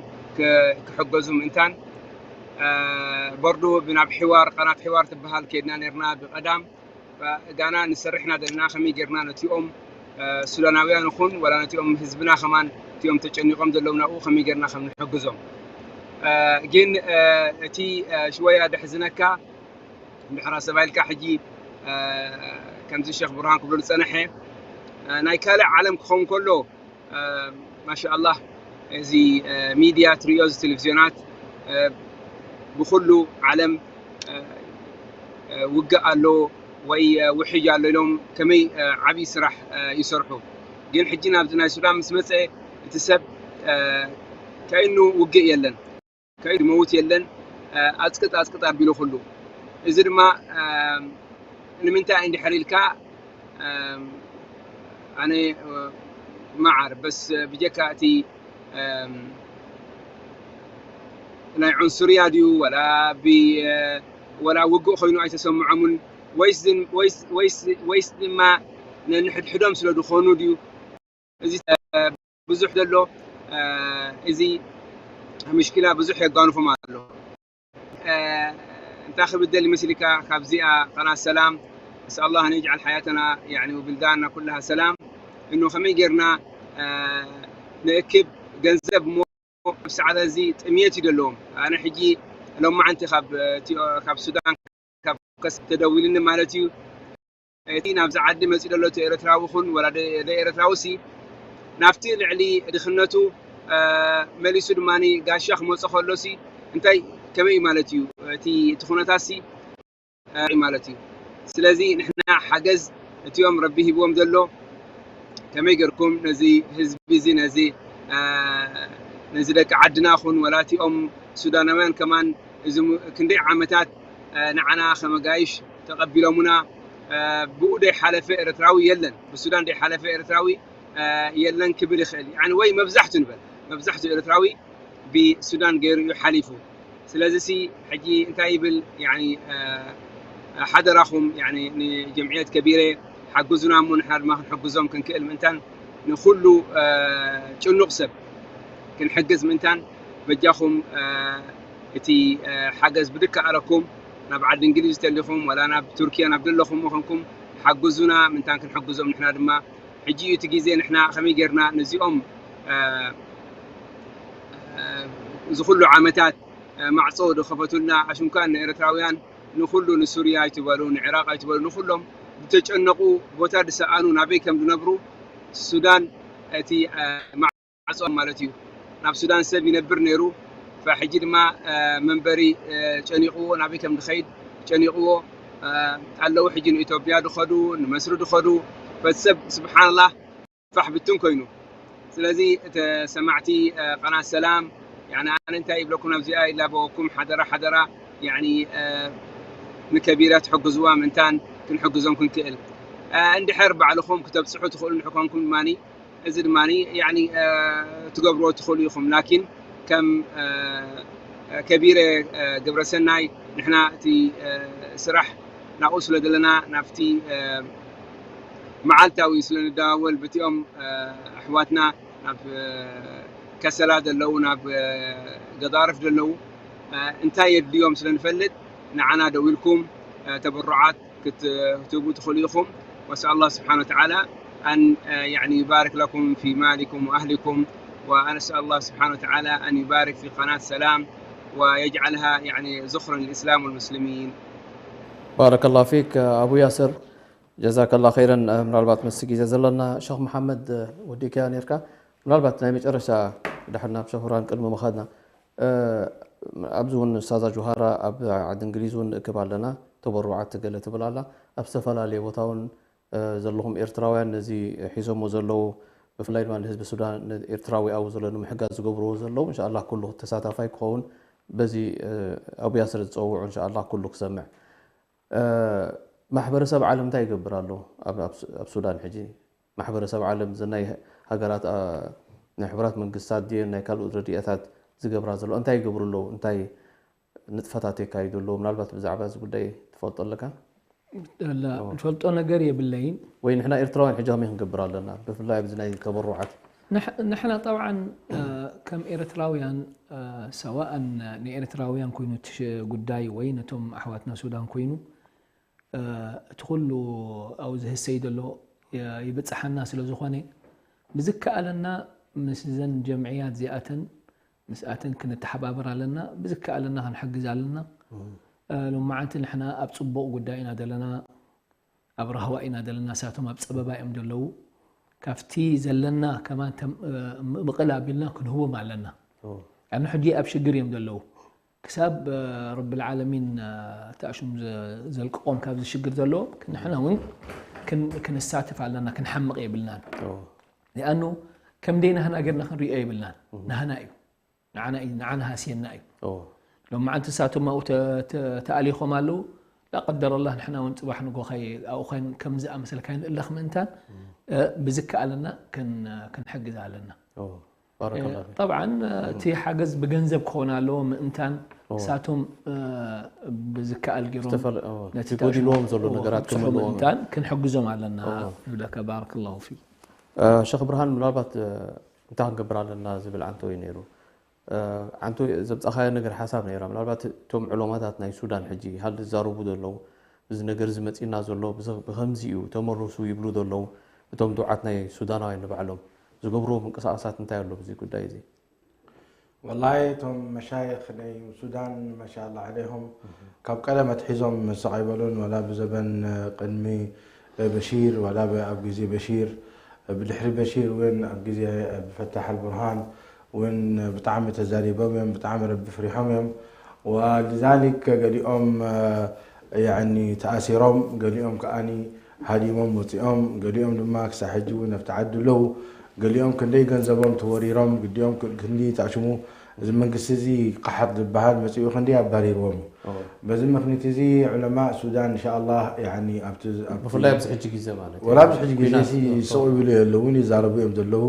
ክሕገዙ ምእንታን፣ በርዱ ብናብ ሕዋር፣ ቃናት ሕዋር ትበሃል ከይድና ነርና ብቐዳም። ጋና ንሰርሕና ዘለና ከመይ ጌርና ነቲኦም ሱዳናውያን ይኹን ወላ ነቲኦም ህዝብና ከማን እቲኦም ተጨኒቖም ዘለዉ ናብኡ ከመይ ጌርና ከም ንሕግዞም። ግን እቲ ሽወያ ደሕዝነካ እንድሕራ ሰባይልካ ሕጂ ከምዚ ሸክ ብርሃን ክብሎ ዝጸነሐ ናይ ካልእ ዓለም ክኸውን ከሎ ማሻኣላህ፣ እዚ ሚድያ ትሪኦ፣ እዚ ቴሌቪዝዮናት ብኩሉ ዓለም ውግእ ኣሎ ወይ ውሕጅ ኣሎ ኢሎም ከመይ ዓብዪ ስራሕ ይሰርሑ። ግን ሕጂ ናብዚ ናይ ሱዳን ምስ መፀ እቲ ሰብ ከይኑ ውግእ የለን፣ ከይኑ መውት የለን፣ ኣፅቅጥ ኣፅቅጥ ኣቢሉ ኩሉ። እዚ ድማ ንምንታይ እንድሕር ኢልካ ኣነ መዓር በስ ብጀካ እቲ ናይ ዑንሱርያ ድዩ ወላ ወላ ውግእ ኮይኑ ኣይተሰምዖምን ወይስ ድማ ነንሕድሕዶም ስለ ዝኾኑ ድዩ? እዚ ብዙሕ ዘሎ እዚ ምሽኪላ ብዙሕ የጋንፎም ኣሎ። እንታይ ክብል ደሊ መስልካ ካብዚኣ ቀናት ሰላም፣ نسأل الله أن يجعل حياتنا يعني وبلداننا كلها سلام، إنه ከመይ ጌርና ንእክብ ገንዘብ እሞ ኣብ ሰዓት እዚ ጥምየት እዩ ዘለዎም። ኣነ ሕጂ ሎማዓንቲ ካብ ሱዳን ካብ ከስ ተደዊልኒ ማለት እዩ እቲ ናብዚ ዓዲ መፂኡ ዘሎ እቲ ኤርትራዊ ኹን ወላ ኤርትራዊ ሲ ናብቲ ልዕሊ ድኽነቱ መሊሱ ድማ ጋሻ ክመፆ ከሎ ሲ እንታይ ከመይ ማለት እዩ እቲ እቲ ኩነታት ሲ ማለት እዩ። ስለዚ ንሕና ሓገዝ እቲኦም ረቢ ሂብዎም ዘሎ ከመይ ገርኩም ነዚ ህዝቢ እዚ ነዚ ነዚ ደቂ ዓድና ኹን ወላ እቲኦም ሱዳናውያን ከማን እዚ ክንደይ ዓመታት ንዓና ከመጋይሽ ተቐቢሎሙና ብኡ ደይሓለፈ ኤርትራዊ የለን ብሱዳን ደይሓለፈ ኤርትራዊ የለን ክብል ይኽእል ወይ መብዛሕቱ ንበል መብዛሕቱ ኤርትራዊ ብሱዳን ገይሩ እዩ ሓሊፉ። ስለዚ ሲ ሕጂ እንታይ ይብል ሓደራኹም ንጀምዕየት ከቢረ ሓግዙና እሞ ንሕና ድማ ክንሕግዞም ክንክእል ምእንታን ንኩሉ ጭኑቕ ሰብ ክንሕግዝ ምእንታን በጃኹም እቲ ሓገዝ ብድከኣለኩም ናብ ዓዲ እንግሊዝ ተሊኹም ወላ ናብ ቱርኪያ ናብ ዘለኹም ኮንኩም ሓግዙና ምእንታን ክንሕግዞም ንሕና ድማ ሕጂ እዩ እቲ ግዜ ንሕና ከመይ ጌርና ነዚኦም እዚ ኩሉ ዓመታት ማዕጾ ዝኸፈቱልና ኣሽንኳን ንኤርትራውያን ንኩሉ ንሱርያ ኣይትበሉ ንዕራቕ ኣይትበሉ ንኩሎም ዝተጨነቑ ቦታ ዝሰኣኑ ናበይ ከም ዝነብሩ ሱዳን እቲ ማዕጾ ማለት እዩ ናብ ሱዳን ሰብ ይነብር ነይሩ ሕጂ ድማ መንበሪ ጨኒቕዎ ናበይ ከም ዝኸይድ ጨኒቕዎ ኣለዉ ሕጂ ንኢትዮጵያ ዝኸዱ ንመስሪ ዝኸዱ ፈሰብ ስብሓንላህ ፋሕ ብትን ኮይኑ ስለዚ ተሰማዕቲ ቀናት ሰላም ኣነ እንታይ ይብለኩም ኣብዚኣ ይላበወኩም ሓደራ ሓደራ ንከቢራ ትሕግዝዋ ምእንታን ክንሕግዞም ክንክእል እንድሕር ባዕልኹም ክተብፅሑ ትኽእሉ ንሕኮንኩም ድማ እዚ ድማ ትገብርዎ ትኽእሉ ኢኹም ላኪን ከም ከቢረ ግብረሰናይ ንሕና እቲ ስራሕ ናብኡ ስለ ዘለና ናብቲ መዓልታዊ ስለ ንደዋወል በቲኦም ኣሕዋትና ናብ ከሰላ ዘለዉ ናብ ገዳርፍ ዘለዉ እንታይ የድልዮም ስለ ንፈልጥ ንዓና ደው ኢልኩም ተበሩዓት ክትህቡ ትኽእሉ ኢኹም وأسأل الله سبحانه وتعالى أن يعني يبارك لكم في مالكم وأهلكم وأسأل الله سبحانه وتعالى أن يبارك في قناة سلام ويجعلها يعني ذخرا للإسلام والمسلمين بارك الله فيك أبو ياسر جزاك الله خيرا ምናልባት ምስ ግዜ ዘለና ሸኽ መሓመድ ወዲእካያ ነርካ ምናልባት ናይ መጨረሻ ድሕር ናብ ሸኹራን ቅድሚ ምኻድና ኣብዚ እውን ስታዛ ጆሃራ ኣብ ዓዲ እንግሊዝ እውን ንእክብ ኣለና፣ ተበሩዓት ገለ ትብል ኣላ። ኣብ ዝተፈላለየ ቦታ እውን ዘለኹም ኤርትራውያን ነዚ ሒዞሞ ዘለዉ፣ ብፍላይ ድማ ንህዝቢ ሱዳን፣ ኤርትራዊ ኣብኡ ዘሎ ንምሕጋዝ ዝገብርዎ ዘለዉ፣ እንሻላ ኩሉ ተሳታፋይ ክኸውን በዚ ኣብያ ስለ ዝፀውዑ እንሻላ ኩሉ ክሰምዕ። ማሕበረሰብ ዓለም እንታይ ይገብር ኣሎ ኣብ ሱዳን ሕጂ? ማሕበረሰብ ዓለም፣ ዘናይ ሃገራት፣ ናይ ሕቡራት መንግስታት ድየን ናይ ካልኦት ረድኤታት ዝገብራ ዘሎ እንታይ ይገብሩ ኣለዉ? እንታይ ንጥፈታት የካይዱ ኣለዉ? ምናልባት ብዛዕባ እዚ ጉዳይ ትፈልጦ ኣለካ? ዝፈልጦ ነገር የብለይን። ወይ ንሕና ኤርትራውያን ሕጂ ከመይ ክንገብር ኣለና? ብፍላይ ኣብዚ ናይ ተበሩዓት ንሕና ጠብዓን ከም ኤርትራውያን ሰዋእን ንኤርትራውያን ኮይኑ እቲ ጉዳይ ወይ ነቶም ኣሕዋትና ሱዳን ኮይኑ እቲ ኩሉ ኣብኡ ዝህሰይ ዘሎ ይብጽሓና ስለ ዝኾነ ብዝከኣለና ምስዘን ጀምዕያት እዚኣተን ምስኣተን ክንተሓባበር ኣለና፣ ብዝከኣለና ክንሕግዝ ኣለና። ሎማዓንቲ ንሕና ኣብ ጽቡቕ ጉዳይ ኢና ዘለና፣ ኣብ ራህዋ ኢና ዘለና፣ ሳቶም ኣብ ጸበባ እዮም ዘለዉ። ካብቲ ዘለና ከማን ምቕል ኣቢልና ክንህቦም ኣለና። ኣነ ሕጂ ኣብ ሽግር እዮም ዘለዉ። ክሳብ ረብል ዓለሚን ተኣሽሙ ዘልቅቆም ካብዚ ሽግር ዘለዎም ንሕና እውን ክንሳተፍ ኣለና፣ ክንሓምቕ የብልናን። ሊኣኑ ከም ደይ ናህና ገርና ክንሪኦ የብልናን። ናህና እዩ፣ ንዓና ሃስየና እዩ። ሎም መዓልቲ ሳቶም ኣብኡ ተኣሊኾም ኣለዉ። ላቀደረላ ንሕና እውን ፅባሕ ንጎ ኣብኡ ከም ዝኣመሰለ ካይንእለኽ ምእንታን ብዝከኣለና ክንሕግዝ ኣለና። ጠብዓን እቲ ሓገዝ ብገንዘብ ክኾን ኣለዎ ምእንታን ሳቶም ብዝከኣል ገይሮም ነቲ ጎዲልዎም ዘሎ ነገራት ክምልዎም ምእንታን ክንሕግዞም ኣለና። ንብለካ ባረከላሁ ፊኩም። ሸኽ ብርሃን ምናልባት እንታይ ክንገብር ኣለና ዝብል ዓንቶ እዩ ነይሩ። ዓንቶ ዘምፃኻዮ ነገር ሓሳብ ነይራ ምናልባት እቶም ዕሎማታት ናይ ሱዳን ሕጂ ሃል ዝዛረቡ ዘለዉ እዚ ነገር እዚ መፂና ዘሎ ብኸምዚ እዩ ተመርሱ ይብሉ ዘለዉ እቶም ዱዓት ናይ ሱዳናውያን ንባዕሎም ዝገብርዎ ምንቅስቃሳት እንታይ ኣሎ ብዚ ጉዳይ እዚ? ወላሂ እቶም መሻይኽ ናይ ሱዳን ማሻላ ዓለይሆም ካብ ቀደም ኣትሒዞም ሰቕ ኣይበሉን፣ ዋላ ብዘበን ቅድሚ በሺር ዋላ ኣብ ግዜ በሺር ብድሕሪ በሺር እውን ኣብ ግዜ ፈታሕ ኣልቡርሃን እውን ብጣዕሚ ተዛሪቦም እዮም፣ ብጣዕሚ ረቢ ፍሪሖም እዮም። ወልዛሊክ ገሊኦም ያኒ ተኣሲሮም፣ ገሊኦም ከኣኒ ሃዲሞም ወፂኦም፣ ገሊኦም ድማ ክሳብ ሕጂ እውን ኣብቲ ዓዲ ኣለዉ። ገሊኦም ክንደይ ገንዘቦም ተወሪሮም፣ ግዲኦም ክንዲ ተኣሽሙ። እዚ መንግስቲ እዚ ቃሓጥ ዝበሃል መፂኡ ክንደይ ኣባሪርዎም እዩ። በዚ ምክኒት እዚ ዑለማእ ሱዳን እንሻኣላህ ያኒ ኣብቲ ኣብቲ ብፍላይ ኣብዚ ሕጂ ግዜ ማለት እዩ። ወላ ኣብዚ ሕጂ ግዜ ኩናት ሲ ስቕ ይብሉ የለውን፣ ይዛረቡ እዮም ዘለዉ።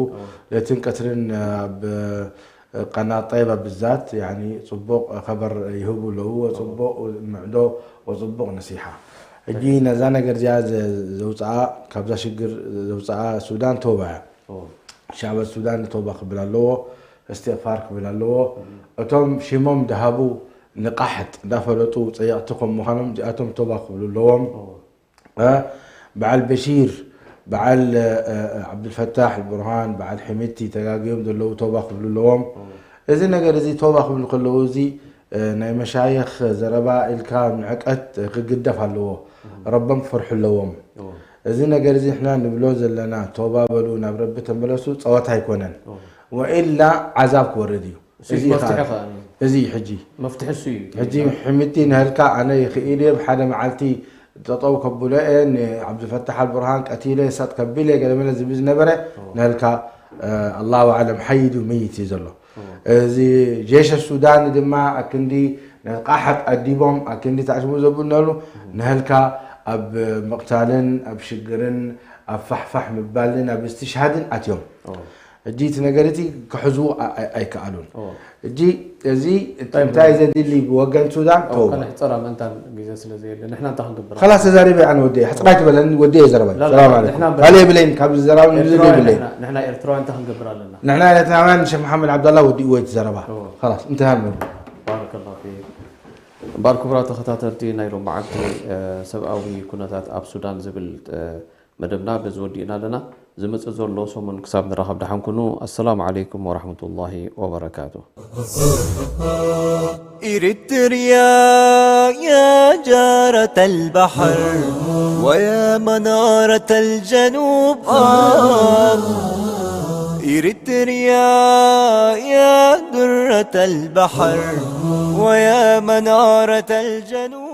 ለይትን ቀትርን ኣብ ቀናት ጠይባ ብዛት ያኒ ፅቡቕ ከበር ይህቡ ኣለዉ፣ ወፅቡቕ ምዕዶ ወፅቡቕ ነሲሓ። ሕጂ ነዛ ነገር እዚኣ ዘ- ዘውፅኣ ካብዛ ሽግር ዘውፅኣ ሱዳን ቶባ እያ። ሻዕበት ሱዳን ቶባ ክብል ኣለዎ፣ እስትቕፋር ክብል ኣለዎ። እቶም ሽሞም ድሃቡ ንቃሕጥ እንዳፈለጡ ፀየቕቲ ከም ምዃኖም እዚኣቶም ቶባ ክብሉ ኣለዎም። በዓል በሺር፣ በዓል ዓብዱልፈታሕ ብርሃን፣ በዓል ሕሚቲ ተጋግዮም ዘለዉ ቶባ ክብሉ ኣለዎም። እዚ ነገር እዚ ቶባ ክብሉ ከለዉ እዚ ናይ መሻይኽ ዘረባ ኢልካ ንዕቀት ክግደፍ ኣለዎ። ረቦም ክፈርሑ ኣለዎም። እዚ ነገር እዚ ንሕና ንብሎ ዘለና ቶባ በሉ ናብ ረቢ ተመለሱ ፀወታ ኣይኮነን። ወኢላ ዓዛብ ክወርድ እዩ። እዚ እዩ ሕጂ ሕጂ ሕሚቲ ንህልካ ኣነ ይኽእል እየ ብሓደ መዓልቲ ጠጠው ከብሎ እየ ንዓብዱልፈታሕ ኣልቡርሃን ቀቲለ ሰጥ ከቢል እየ ገለመለ ዝብል ዝነበረ ንህልካ ኣላሁ ኣለም ሓይ ድዩ መይት እዩ ዘሎ። እዚ ጀሽ ሱዳን ድማ ኣክንዲ ቃሓት ኣዲቦም ኣክንዲ ተኣሽሙ ዘብነሉ ንህልካ ኣብ ምቕታልን ኣብ ሽግርን ኣብ ፋሕፋሕ ምባልን ኣብ እስትሽሃድን ኣትዮም። ሕጂ እቲ ነገር እቲ ክሕዝዎ ኣይከኣሉን። ሕጂ እዚ እንታይ ዘድሊ ብወገን ሱዳን ተውባ። ሕፀራ ምእንታን ግዜ ስለ ዘየለ ንሕና እንታይ ክንገብር? ከላስ ተዛሪበ ኣነ ወዲ ሕፅራ ኣይትበለኒ ወዲ እየ ዘረባይ። ላ፣ ላ፣ ሰላም ዓለይኩም። ንሕና ካልእ የብለይን ካብዚ ዘረባ ንብዚ ኤርትራውያን የብለይን። ንሕና፣ ንሕና ኤርትራውያን እንታይ ክንገብር ኣለና? ንሕና ኤርትራውያን ሸክ መሓመድ ዓብዳላ ወዲእዎ እቲ ዘረባ። ከላስ እንታይ ሃልመ። ባረከላሁ ፊክ። እምበኣር ክቡራት ተኸታተልቲ ናይ ሎማዓንቲ ሰብኣዊ ኩነታት ኣብ ሱዳን ዝብል መደብና በዚ ወዲእና ኣለና። ዝመፅእ ዘሎ ሰሙን ክሳብ ንራኸብ ደሓን ኩኑ። ኣሰላሙ ዓለይኩም ወራሕመቱላሂ ወበረካቱ። إريتريا يا جارة البحر ويا منارة الجنوب آه إريتريا يا درة البحر ويا منارة الجنوب.